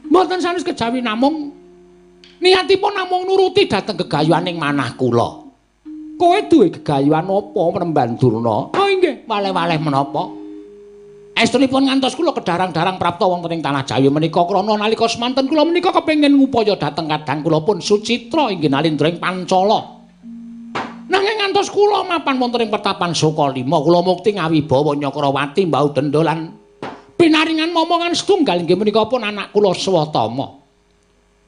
Mboten sanes kejawi namung niatipun namung nuruti dhateng gegayuhaning manah kula. Kowe duwe gegayuhan apa Premban Durna? Oh inggih, waleh-waleh menapa? Estunipun ngantos kula kedarang-darang prapta wonten ing tanah Jawi menika krana nalika semanten kula menika kepengin ngupaya dhateng kadang kula pun Sucitra inggih nalindra ing Pancala. Nanging ngantos kula mapan wonten ing pertapan Sukalima kula mukti ngawibawa Nyakrawati mbau denda lan pinaringan momongan setunggal inggih menika pun anak kula Swatama.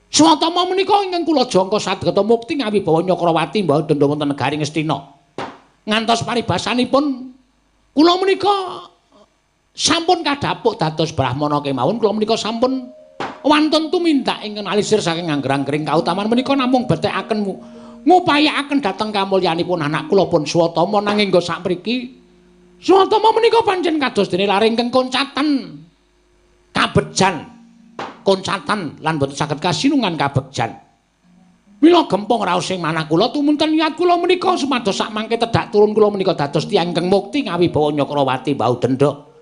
Swatama menika ingkang kula jangka sadgeta mukti ngawibawa Nyakrawati mbau denda wonten negari Ngastina. Ngantos paribasanipun kula menika sampun kadhapuk dados brahmana kemawon kula menika sampun wantun tumindak ingkang alisir saking angger-anggering kautaman menika namung betekaken ngupayakaken dhateng kamulyanipun anak kula pun Swatama nanging nggo sakmriki Swatama menika pancen kados dene lare ingkang koncatan kabejan koncatan lan boten saged kasinungan kabegjan. Mila gempong raos sing manah kula tumunten niat kula menika supados sakmangke tedhak turun kula menika dados tiyang ingkang mukti ngawibawa Nyakrawati mbau denda.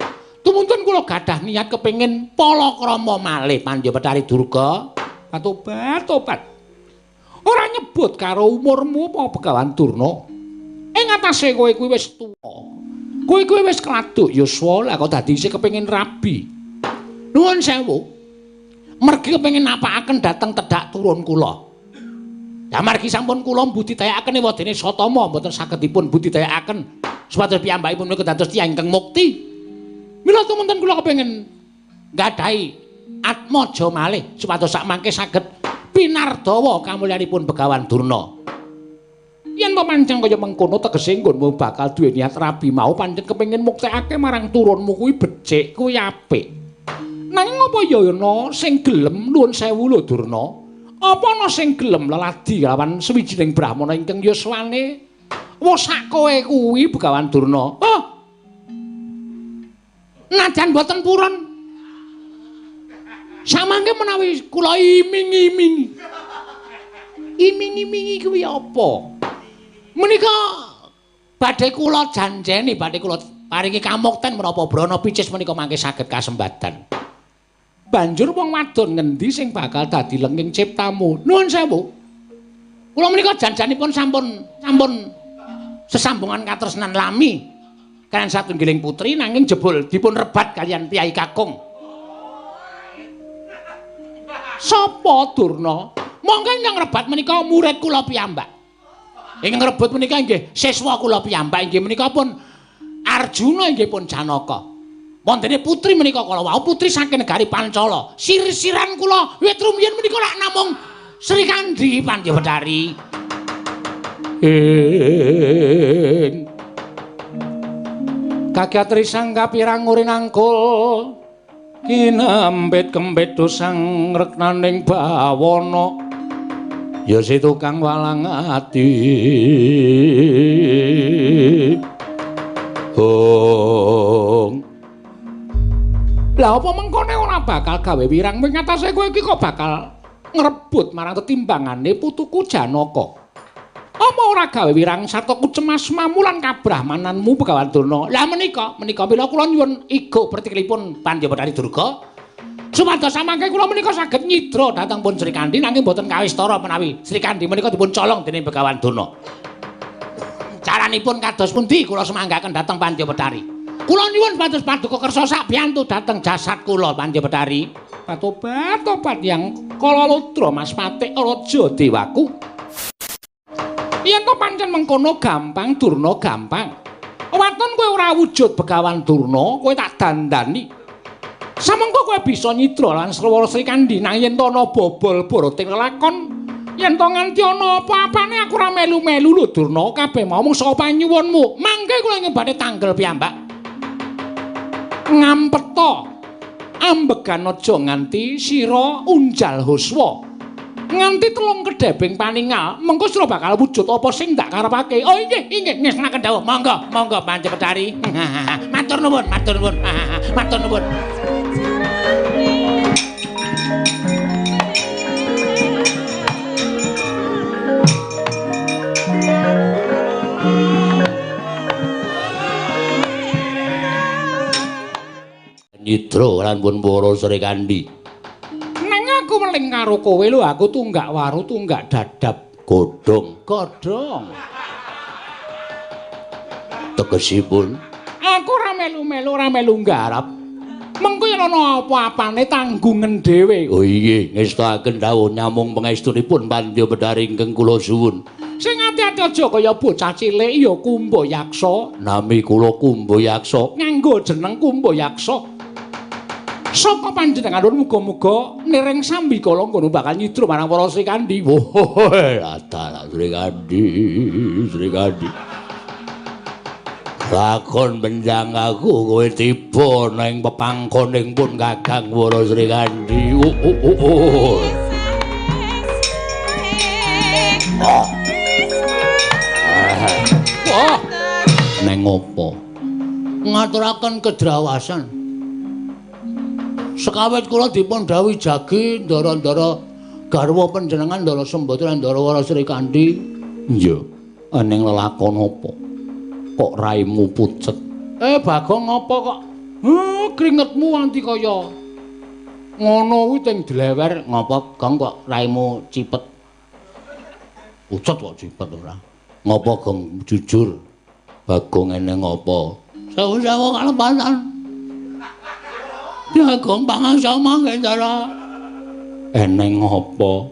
Tumunten kula gadah niat kepengin palakrama malih Pandya Betari Durga. Tobat tobat. Ora nyebut karo umurmu apa Begawan Durna. Ing atase kowe kuwi wis tuwa. Kowe kuwi wis kladuk yuswa lah kok dadi isih kepengin rabi. Nuwun sewu. Mergi kepengin napakaken dhateng tedhak turun kula. Lah margi sampun kula mbudidayakaken ewadene Satama mboten saged dipun budidayakaken supados piyambakipun menika dados tiyang ingkang mukti. Mila tumunten kula kepengin nggadahi atmaja malih supados sakmangke saged pinardawa kamulyanipun Begawan Durna. Yen to pancen kaya mengkono tegese nggonmu bakal duwe niat rabi mau pancen kepengin muktekake marang turunmu kuwi becik, kuwi apik. Nanging apa ya ana sing gelem nuwun sewu lho Durna? Apa ana sing gelem leladi lawan sawijining brahmana ingkang yuswane Wes sak kowe kuwi Begawan Durna. Oh. Najan boten purun. Samangke menawi kula iming-imingi. Iming-imingi kuwi apa? Menika badhe kula janjeni, badhe kula paringi kamukten menapa Brana Picis menika mangke saged kasembadan. Banjur wong wadon ngendi sing bakal dadi lenging ciptamu? Nuwun sewu. Kula menika janjanipun sampun sesambungan katresnan lami kaliyan satunggiling putri nanging jebul dipun rebat kaliyan piyai kakung. Sapa Durna? Monggo ingkang rebat menika murid kula piyambak. Ingkang rebut menika inggih siswa kula piyambak, inggih menika pun Arjuna inggih pun Janaka. Wontene putri menika kala wau putri saking negari Pancala. Sir-siran kula wit rumiyin menika lak namung Sri Kandi Pandya Betari. Ing kakyatri sang kapirang urinangkul kinempit kempit dosang reknaning bawana ya si tukang walang ati. Hong. Lah apa mengkone ora bakal gawe wirang wing atase kowe iki kok bakal ngrebut marang tetimbangane putuku Janaka. Apa ora gawe wirang sarta kucemas mamulan kabrahmananmu Begawan Durna. Lah menika mila kula nyuwun igo pertikilipun Pandya Betari Durga supados samangke kula menika saged nyidra dhateng pun Sri Kandi nanging boten kawistara menawi Sri Kandi menika dipun colong dening Begawan Durna. Caranipun kados pundi kula semanggaken dhateng Pandya Betari. Kula nyuwun supados paduka kersa sakbiyantu dhateng jasad kula Pandya Betari. Patobat-tobat yang kala ludra Mas Patik Raja Dewaku. Yen to pancen mengkono gampang Durna gampang. Waton kowe ora wujud Begawan Durna, kowe tak dandani. Samengko kowe bisa nyidra lan srewara Sri Kandi nang yen to ana bobol boroting lelakon, yen to nganti ana apa-apane aku ora melu-melu lho Durna, kabeh mau mung saka panyuwunmu. Mangke kula ing badhe tanggel piyambak. Ngampeta ambegan aja nganti sira unjal huswa. Nganti telung kedhebing paningal, mengko sira bakal wujud apa sing ndak karepake. Oh inggih, inggih ngestokaken dawuh. Monggo, monggo Pandya Betari. Matur nuwun, matur nuwun. Matur nuwun. Nyidra lan pun para Sri Kandi. Aku meling karo kowe lho, aku tunggak waru tunggak dadap godhong godhong. Tegesipun aku ora melu-melu ora melu nggarap. Mengko yen ana apa-apane tanggungan dhewe. Oh inggih, ngestokaken dawuh nyamung pangestunipun Pandya Betari ingkang kula suwun. Sing ati-ati aja kaya bocah cilik ya Kumba Yaksa. Nami kula Kumba Yaksa, nganggo jeneng Kumba Yaksa. Saka panjenengan muga-muga niring sambikala ngono bakal nyidra marang para Sri Kandi. Wah, adalah Sri Kandi, Sri Kandi. Lakon benjang aku kowe tiba ning pepangkoning pun Kakang Wara Sri Kandi. Oh. Oh. Oh. Neng opo? Ngaturaken kedrawasan. Sekawit kula dipun dhawuhi jagi ndara-ndara garwa panjenengan Ndara Sembadra lan Ndara Wara Sri Kandi. Iya, eneng lelakon apa? Kok raimu pucet? Bagong apa kok? Kringetmu anti kaya ngono kuwi teng dlewer. Ngapa, Gong, kok raimu cipet? Pucet kok cipet ora? Ngapa, Gong, jujur? Bagong eneng apa? Sewu-sewu kalepatan. Ya Gong pangasa mangke Ndara. Eneng apa?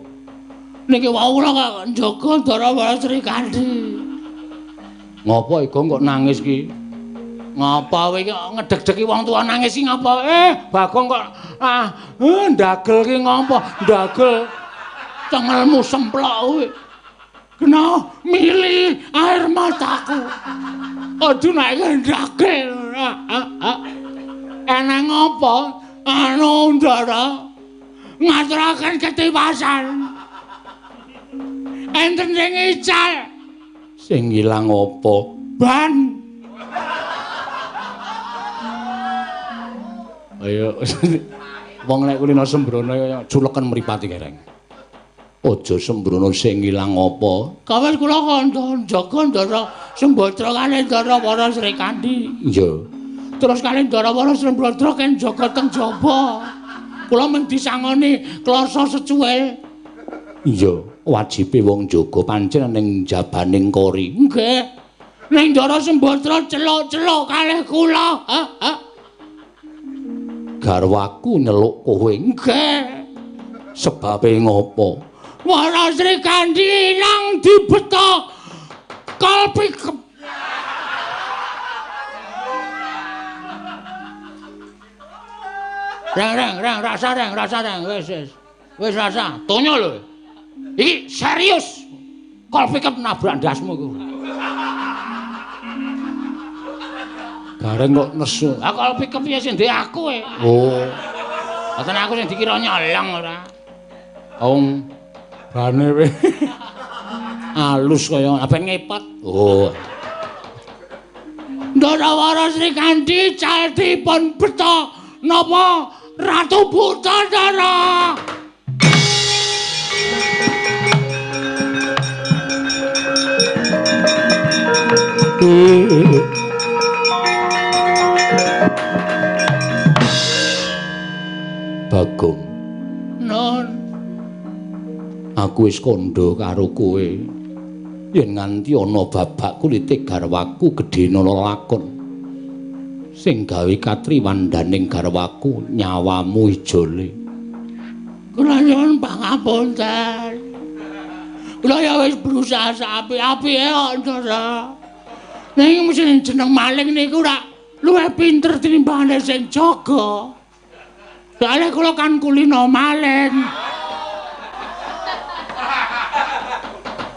Niki wau kula kok njaga Ndara Wara Sri Kandi. Ngapa Gong kok nangis ki? Ngapa kowe iki ngedeg-degi wong tuwa nangis ki ngapa? Bagong kok ndagel ki ngapa? Ndagel cengelmu semplok kowe. Kena mili air mataku. Aduh nek ndagel. Eneng apa? Anu Ndara ngaturaken ketiwasan. Enten sing ical. Sing ilang apa? Ban. Ayo wong nek kulino sembrono kaya culeken mripate kereng. Aja sembrono sing ilang apa? Kawis kula kandha njaga Ndara Sembadra kalih Ndara Wara Srikandhi. Iya. Terus kalih Ndara Wara Sembadra ken jaga teng jaba. Kula mung disangoni klasa secuil. Iya, wajibe wong jaga pancen ning jabaning kori. Nggih. Ning Ndara Sembadra celuk-celuk kalih kula. Heeh. Garwaku nyeluk kowe. Nggih. Sebabe ngopo? Wara Srikandhi ilang dibeto kalpi. Reng reng reng rasa reng rasa reng wis wis. Wis rasa, tonyo lho. Iki serius. Kalpi nabrak ndasmu iku. Gareng kok nesu. Ah kalpi kepiye sing ndek aku e. Oh. Mboten aku sing dikira nyolong ora. Wong bane we. Alus kaya ben ngepot. Oh. Ndara Wara Srikandhi caldipun beto napa Ratu Buta Ndara. Bagong. Non. Aku wis kandha karo kowe. Yen nganti ana babak kulite garwaku gedhene lakon. Sing gawe katriwandaning garwaku nyawamu ijole. Kula nyuwun pangapunten. Kula ya wis berusaha saapik-apike kok, Ndara. Ning sing jeneng maling niku rak luwih pinter tinimbangane sing jaga. Soale kula kan kulino maling.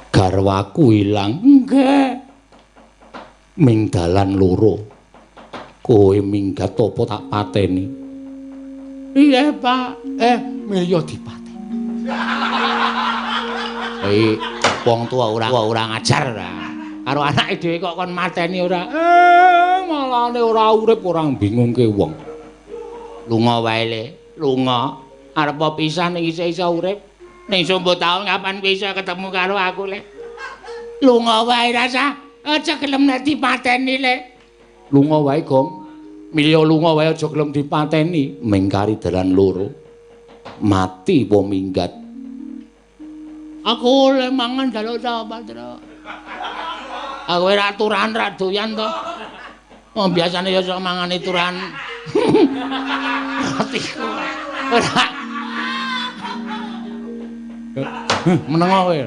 Garwaku ilang. Nggih. Ming dalan loro. Kowe minggat apa tak pateni? Iya, Pak. Milya dipateni. Hei, wong tuwa ora ngajar ora. Karo anake dhewe kok kon mateni ora. Malane ora urip ora bingungke wong. Lunga wae le, lunga. Arep pisan ning isih iso urip. Ning sombo taun kapan kowe iso ketemu karo aku le? Lunga wae rasa, aja gelem nek dipateni le. Lunga wae, Gong. Milya lunga wae aja gelem dipateni, mingkari dalan loro. Mati apa minggat? Aku oleh mangan jaluk sapa, Tru? Aku ora turahan ra doyan to. Oh, biasane ya sok mangane turahan. Atiku. Ora. Menengo kowe.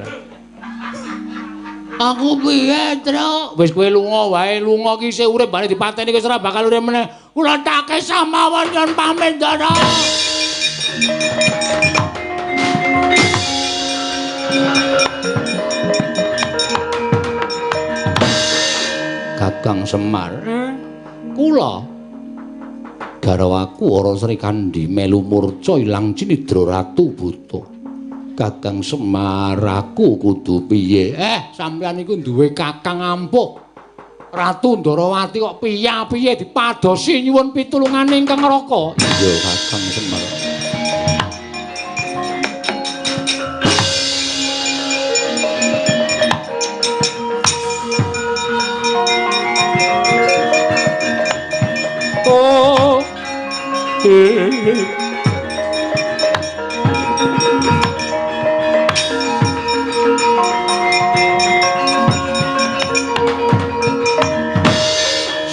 Aku piye, Tru? Wis kowe lunga wae, lunga ki isih urip bane dipateni wis ora bakal urip meneh. Kula tak kesah mawon nyuwun pamit, Ndara. Kakang Semar, kula garwaku Wara Srikandhi melu murca ilang cinidra Ratu Buta. Kakang Semar, aku kudu piye? Sampeyan iku duwe kakang ampuh. Ratu Ndarawati kok piye-piye dipadosi nyuwun pitulungane ingkang Raka. Iya, Kakang Semar. Oh.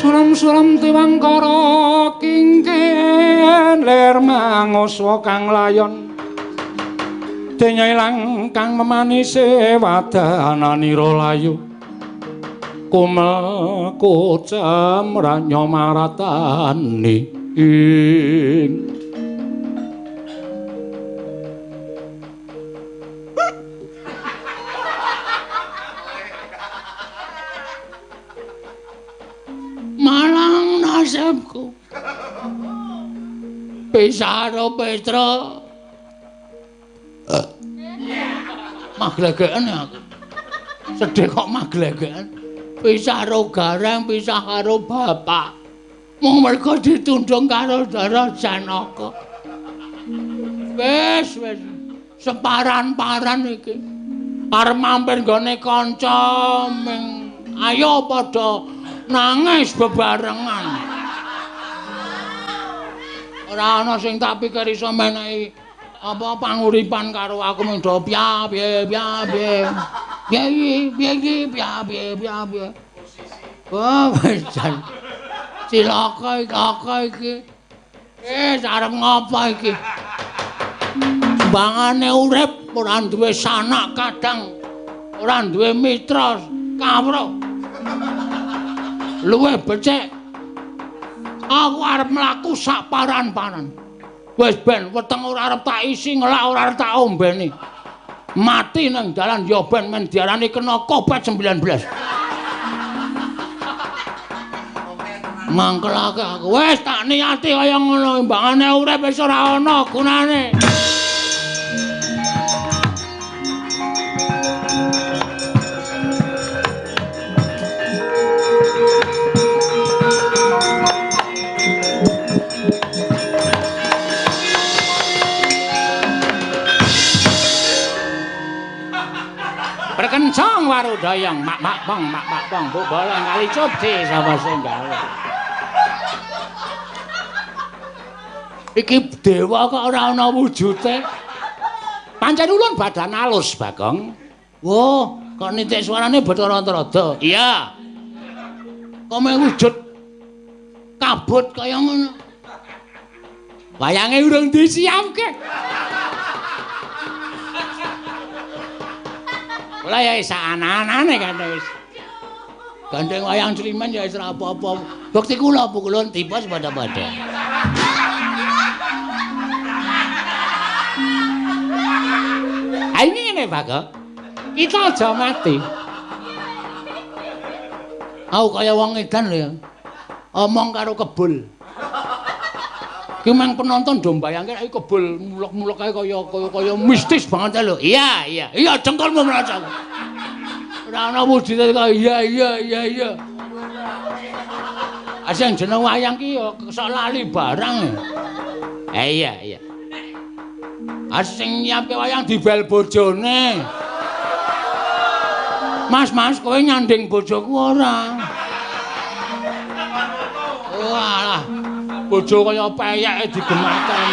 Suram-suram tiwangkara kingken lir manguswa kang layon denya ilang kang memanise wadananira layu kumel kocem ranya maratani ing malang nasibku Pesaro Petra maglegeken aku. Sedih kok maglegekan. Pisah karo Gareng, pisah karo bapak. Mung mergo ditundung karo Ndara Janaka. Wis, wis. Separan-paran iki. Arep mampir nggone kanca ming ayo padha nangis bebarengan. Ora ana sing tak pikir iso menehi apa panguripan karo aku mung do piye piye piye. Piye piye piye piye piye. Wah, wis jan. Cilaka iki. Wis arep ngopo iki? Sembangane urip ora duwe sanak kadang, ora duwe mitra kawruh. Luwih becik aku arep mlaku sak paran-paran. Wis ben weteng ora arep tak isi, ngelak ora arep tak ombeni. Mati nang dalan ya ben men diarani kena Covid-19. Mangkelake aku. Wis tak niati kaya ngono, imbangane urip wis ora ana gunane. Perkencang warudayang mak mak bang mak mak bang bu bolong kali cupdi sapa sing gawe. Iki dewa kok ora ana wujute. Pancen ulun badan alus, Bagong. Wah, kok nitik suarane Bathara Antarada. Iya. Kok meh wujud kabut kaya ngono. Wayange urung disiapke. Lah ya wis ana-anane kan wis. Gandeng wayang Sleman ya wis ora apa-apa. Bukti kula pukulun tipes padha-padha. Ini ngene, Bagong. Kita aja mati. Aku kaya wong edan lho ya. Omong karo kebul. Ki mang penonton do mbayangke nek kebul mulek-mulek kae kaya mistis banget lho. Iya, iya. Iya jengkolmu mrocok. Ora ana wujude kaya iya iya iya iya. Asing jeneng wayang ki ya sok lali barang. Iya, iya. Asing nyiapke wayang dibel bojone. Mas, mas, kowe nyanding bojoku ora? Walah, bojo kaya peyeke digematan.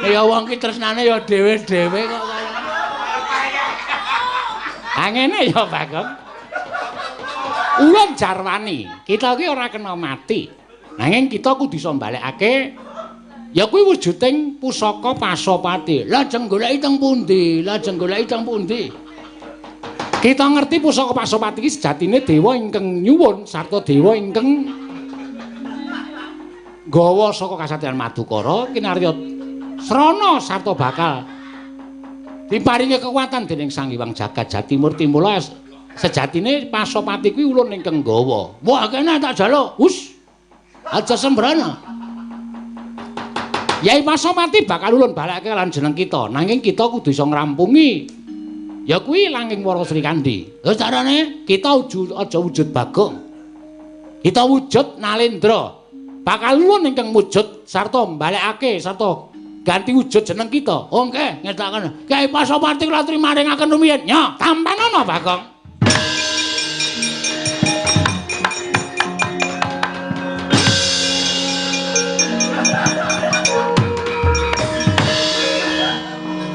Ya wong ki tresnane ya dhewe-dhewe kok kaya. Ha ngene ya, Bagong. Ulun jarwani, kita ki ora kena mati. Nanging kita kudu iso mbalekake ya kuwi wujuding pusaka Pasopati. Lajeng goleki teng pundi? Lajeng goleki teng pundi? Kita ngerti pusaka Pasopati iki sejatine dewa ingkang nyuwun sarta dewa ingkang nggawa saka kasatriyan Madukara kinarya srana sarta bakal diparingi kekuatan dening Sang Hyang Jagat Jatimurti. Mula sejatine Pasopati kuwi ulun ingkang nggawa. Wah, kene tak jaluk. Hus. Aja sembrana. Yai Pasopati bakal ulun balekake lan jeneng kita. Nanging kita kudu iso ngrampungi. Ya kuwi langing Wara Srikandhi. Lha carane kita aja wujud Bagong. Kita wujud Nalendra. Bakal ulun ingkang wujud sarta mbalekake sarta ganti wujud jeneng kita. Oh nggih, ngetokaken. Kyai Pasopati kula trimaringaken rumiyin. Nya, tampanono Bagong.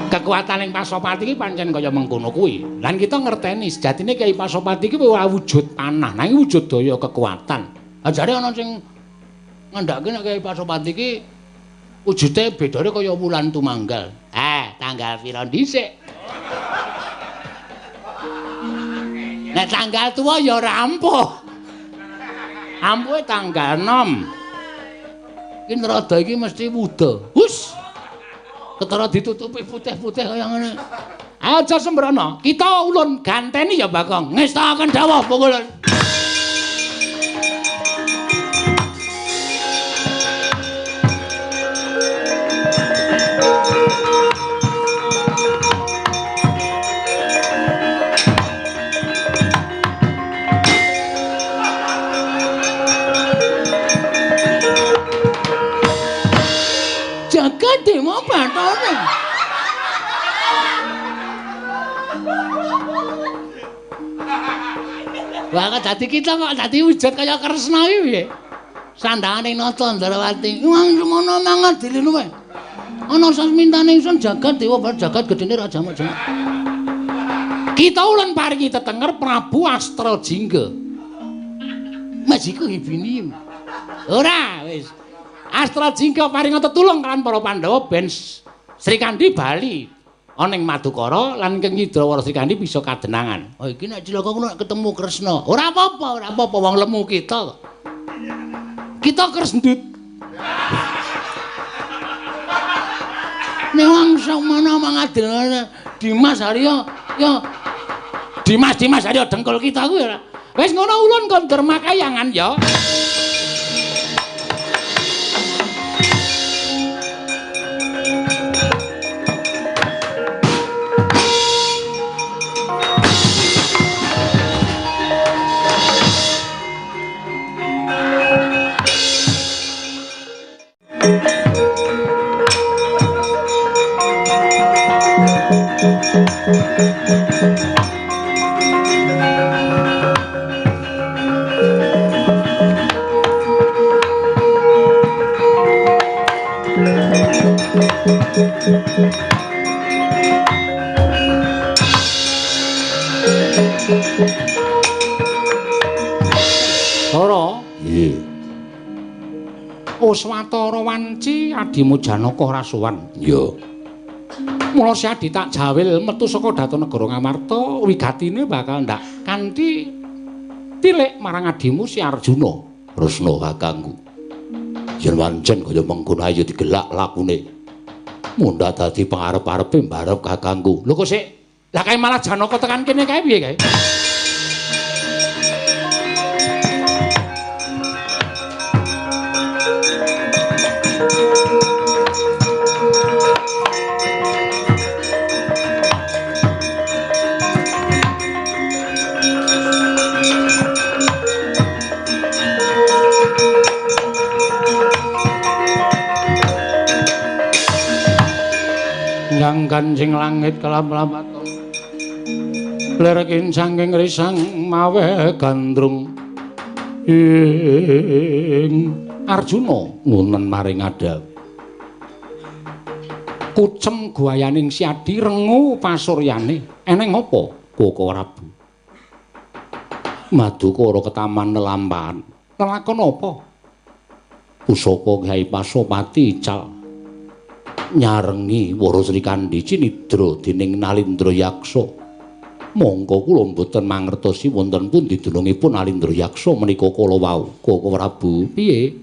Kekuatan ing Pasopati iki pancen kaya mengkono kuwi. Lan kita ngerteni sejatine Kyai Pasopati iki ora wujud panah, nanging wujud daya kekuatan. Ajare ana sing ngandhake nek Kyai Pasopati iki wujude bedane kaya wulan tumanggal. Tanggal pira dhisik? Nek tanggal tuwa ya ora ampuh. Ampuhe tanggal 6. Iki nerada iki mesti wuda. Hus. Ketara ditutupi putih-putih kaya ngene. Aja sembrono, kita ulun ganteni ya Bagong. Ngestakaken dawuh pungkulun. Wah, kok dadi kita kok dadi wujud kaya Kresna iki piye? Sandangane Nata Ndrawati. Wong semono mangan dilinu wae. Ana sasmintane ingsun jagat dewa bar jagat gedene ra jamak-jamak. Kita ulun paringi tetenger Prabu Astrajingga. Majiku ibini. Ora wis. Astrajingga paringa tetulung kan para Pandhawa ben Srikandhi bali ana ing Madukara lan ingkang nyidra Wara Srikandhi bisa kadenangan. Oh iki nek cilaka ngono ketemu Kresna. Ora apa-apa, ora apa-apa wong lemu kita kok. Kita kresndut. Nek wong sakmana mangadil Dimas Haryo ya Dimas Haryo dengkul kita kuwi ora. Wis ngono ulun kon derma kayangan ya. Ora? Nggih. Oswatara wanci adimu Janaka ora sowan. Iya. Mula si adi tak jawil metu saka Daton Negara Ngamarta, wigatine bakal ndak kanthi tilik marang adimu si Arjuna. Kresna kakangku. Yen wancen kaya mengkono ayo digelak lakune. Mundha dadi pangarep-arepe mbarep kakangku. Lho kok sik? Lah kae malah Janaka tekan kene kae piye kae? Yang kancing langit kelam-lamaton lerkin sangking risang mawe gandrung ing Arjuna ngunen maring adha kucem guayaning Siadi rengu pasuryane eneng apa Koko Prabu Madukara ketaman lelampahan lelakon apa pusaka Kyai Pasopati ical nyarengi Wara Srikandhi cinidra dening Nalindra Yaksa. Mongko kula mboten mangertosi wonten pundi dunungipun Nalindra Yaksa menika kala wau. Koko Prabu, piye?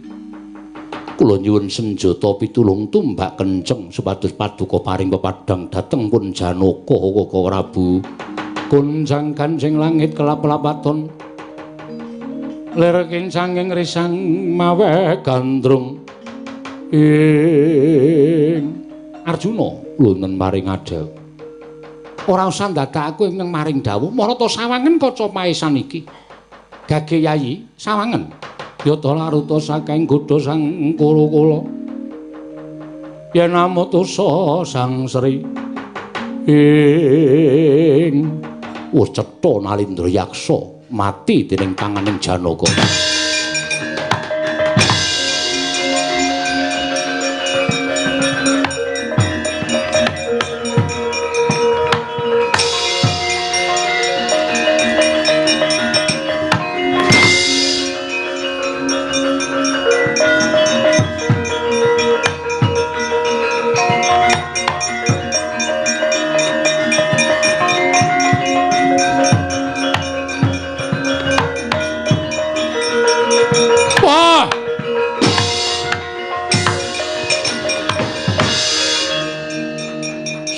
Kula nyuwun senjata pitulung tumbak kenceng supados paduka paring pepadhang dhateng pun Janaka Koko Prabu. Gonjang kancing langit kelap-lapaton lir kincanging risang mawe gandrung ing Arjuna lunen maring adha. Ora usah ndadakake ing maring dawuh marata sawangen kaca paesan iki. Gage Yayi sawangen yata laruta saking godha sang kala-kala. Yen amutusa sang Sri ing wis cetha Nalindra Yaksa mati dening tanganing Janaka.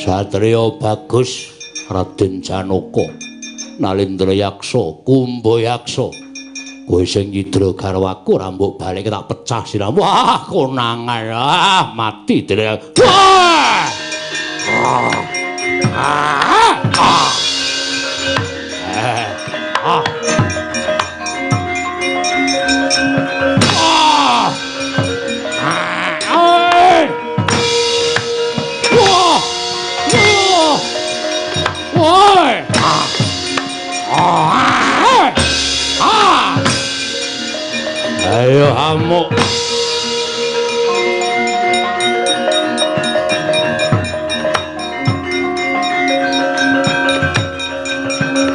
Satria bagus Raden Janaka Nalindra Yaksa Kumba Yaksa kowe sing nyidra garwaku ora mbok balik tak pecah sirahmu. Wah konangan ah mati dene. Wah ah ah ah ah. Ah! Ayo amuk.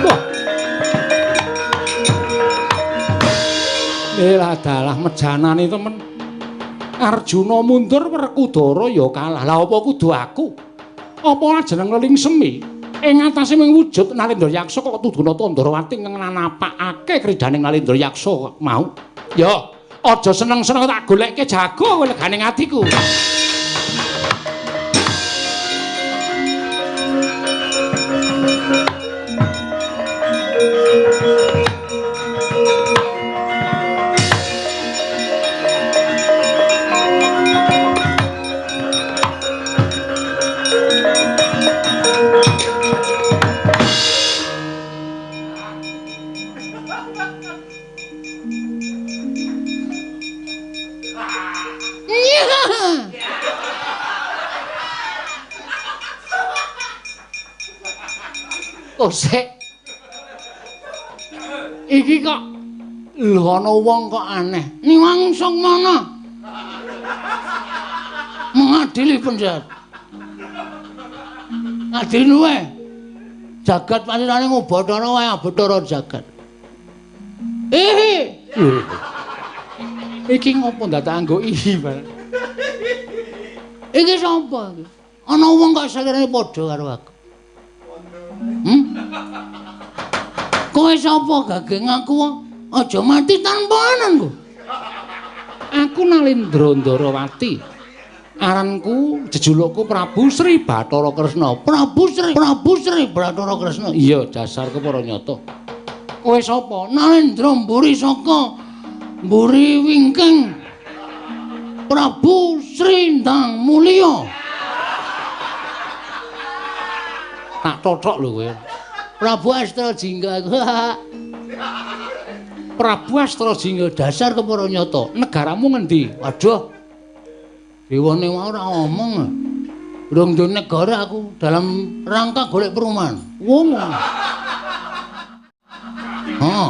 Wah. Elah dalah mejanane temen. Arjuna mundur, Werkudara ya kalah. Lah apa kudu aku? Apa ora jeneng Leling Semi? Ing atase ming wujud Nalendra Yaksa kok tuduna Ndrawati ngnapakake kridhaning Nalendra Yaksa mau. Ya, aja seneng-seneng tak golekke jago kowe legane atiku. Kosek. Iki kok lho ana wong kok aneh. Niwang Sukmana. Mengadili penjahat. Ngadili wae. Jagat panjenengane ngubathara wae abetara jagat. Eh. Iki ngopo ndadak anggo iki, Pak? Iki sapa iki? Ana wong kok selirane padha karo aku. Kowe sapa gage ngaku aja mati tanpa anan kok. Aku Nalendra Ndrawati. Aranku jejulukku Prabu Sri Bathara Kresna. Prabu Sri Bathara Kresna. Iya, dasar kepara nyata. Kowe sapa? Nalendra mburi saka mburi wingking. Prabu Sri Ndang Mulya. Tak tothok lho kowe. Prabu Astrajingga aku. Prabu Astrajingga dasar kepara nyata. Negaramu ngendi? Waduh. Dewane wae ora omong. Durung duwe negara aku dalam rangka golek perumahan. Wong. Heeh.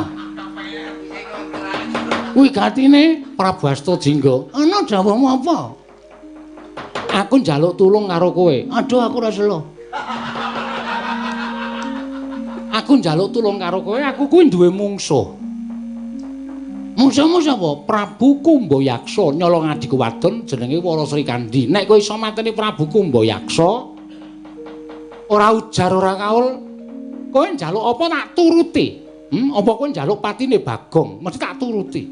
Kuwi gatine Prabu Astrajingga. Ana dawuhmu apa? Aku njaluk tulung karo kowe. Aduh aku ora selo. Aku njaluk tulung karo kowe, aku kuwi duwe mungsuh. Mungsuhmu sapa? Prabu Kumbayaksa nyolong adhiku wadon jenenge Wara Srikandhi. Nek kowe iso mateni Prabu Kumbayaksa, ora ujar ora kaul, kowe njaluk apa tak turuti. Apa kowe njaluk patine Bagong, mesti tak turuti.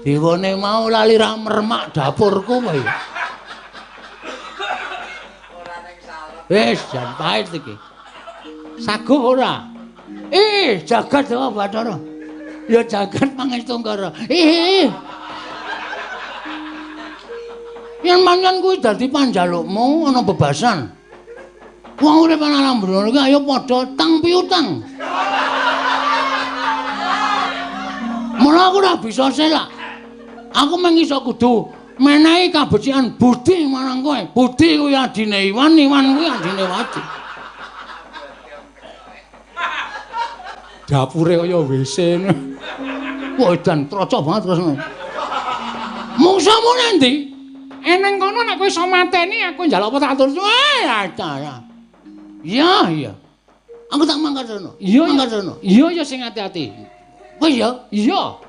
Dewane mau lali ra mermak dapurku kowe. Wis jan pahit iki. Saguh ora? Ih, jagat Dewa Bathara. Ya jagat Pangestungkara. Ih. Yen pancen kuwi dadi panjalukmu ana bebasan. Wong urip ana alam brono iki ayo padha tang piutang. Mula aku ora bisa selak. Aku mung iso kudu menehi kabecikan budi marang kowe. Budi kuwi adine Iwan, Iwan kuwi adine Wadi. Dapure kaya WC. Wah, edan trocok banget terus. Mungsuhmu nang ndi? Eneng kono nek kowe iso mateni aku njaluk apa tak turuti. Wah, iya, iya. Aku tak mangkat rono. Iya, mangkat rono. Iya, ya sing ati-ati. Kowe ya? Iya.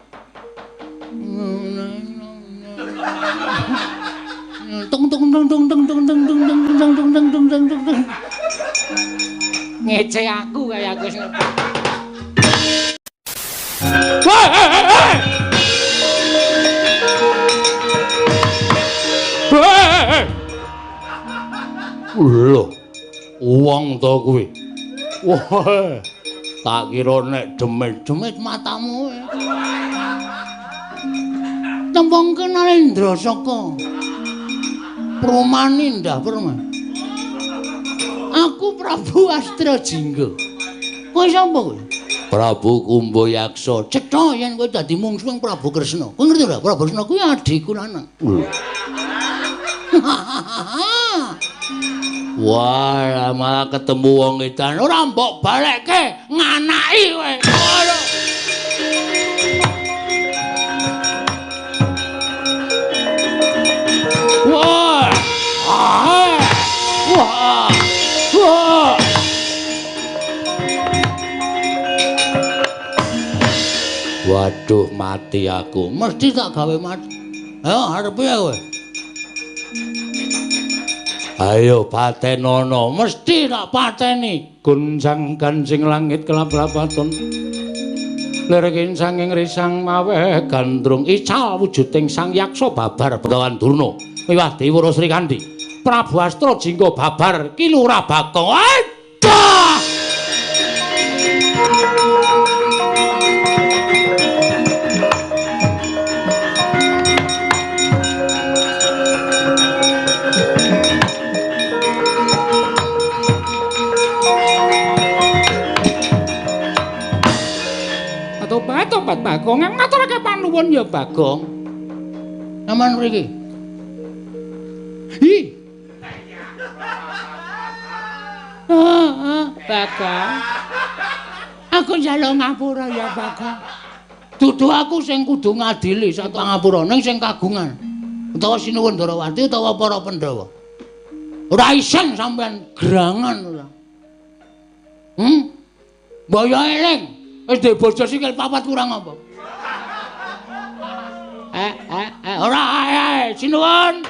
Tung tung tung tung tung tung tung tung tung tung tung tung tung tung tung tung. Ngece aku kaya aku sing. Lho, wong to kuwi. Wah, tak kira nek demit-demit matamu. Tembung Nalendra saka Perumahan Indah Permai. Aku Prabu Astrajingga. Kowe sapa kowe? Prabu Kumbayaksa. Cetha yen kowe dadi mungsuh Prabu Kresna. Kowe ngerti ora? Prabu Kresna kuwi adhiku lanang. Wah, malah ketemu wong edan. Ora mbok balekke, nganaki kowe. Wah. Ah. Wah. Wah. Waduh, mati aku. Mesti tak gawe mati. Ayo arep piye kowe? Ayo patenono, mesti tak pateni. Gonjang ganjing langit kelap-lapaton. Lirkin sanging risang maweh gandrung ical wujuding Sang Yaksa babar Begawan Durna miwah Dewi Wara Srikandhi. Prabu Astra jingga babar Ki Lurah Bagong. Aduh! Tobat Bagong, ngaturake panuwun ya Bagong. Aman mriki. Hi. Ah, Bagong. Aku njaluk ngapura ya Bagong. Dudu aku sing kudu ngadili sak pangapura ning sing kagungan. Utawa Sinuwun Ndarawati utawa para Pandhawa. Ora isen sampean gerangan ora. Mbok yo eling. Wis duwe bojo sikil papat kurang apa? Ora ae, sinuwun.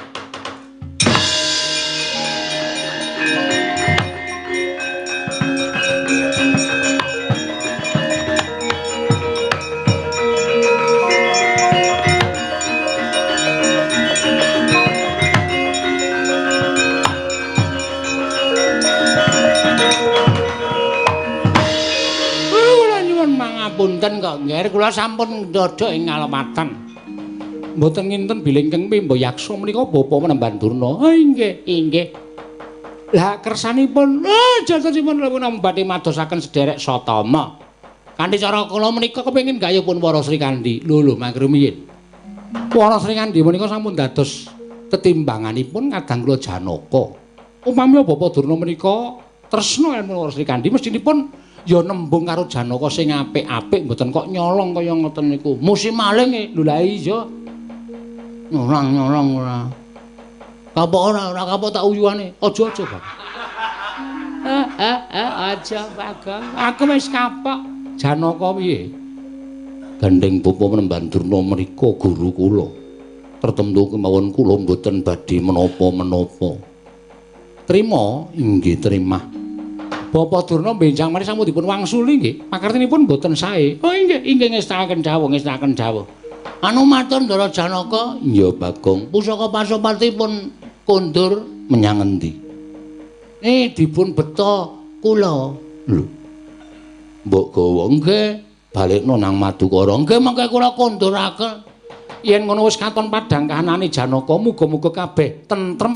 Punten kok nggih, kula sampun ndodhok ing ngalematan. Mboten nginten bilih ingkang Pimba Yaksa menika bapa Menemban Durna. Oh inggih, inggih. Lah kersanipun, jatosipun kula badhe madosaken sederek Satama. Kanthi cara kula menika kepengin gayuhipun Wara Srikandhi. Lho lho mangke rumiyin. Wara Srikandhi menika sampun dados tetimbanganipun kadang kula Janaka. Upami Bapa Durna menika tresna ilmu Wara Srikandhi mestinipun ya nembung karo Janaka sing apik-apik mboten kok nyolong kaya ngoten niku. Musim maling e. Lho lha iya. Nyolong-nyolong ora. Kapok ora, ora kapok tak uyuane. Aja-aja, Bang. Aja, Bagong. Aku wis kapok. Janaka piye? Gandeng bapa Menemban Durna menika guru kula. Tertemtu kemawon kula mboten badhe menapa-menapa. Trima? Inggih, terima. Bapak Durna benjang mari sampun dipun wangsuli nggih. Pakartinipun mboten sae. Oh inggih, inggih ngestakaken dawuh, ngestakaken dawuh. Anu matur Ndara Janaka. Iya, Bagong. Pusaka Pasopati pun kondur menyang endi? Dipun beta kula. Lho. Mbok gawa nggih, balekno nang Madukara. Nggih, mangke kula konduraken. Yen ngono wis katon padhang kahanane Janaka, muga-muga kabeh tentrem.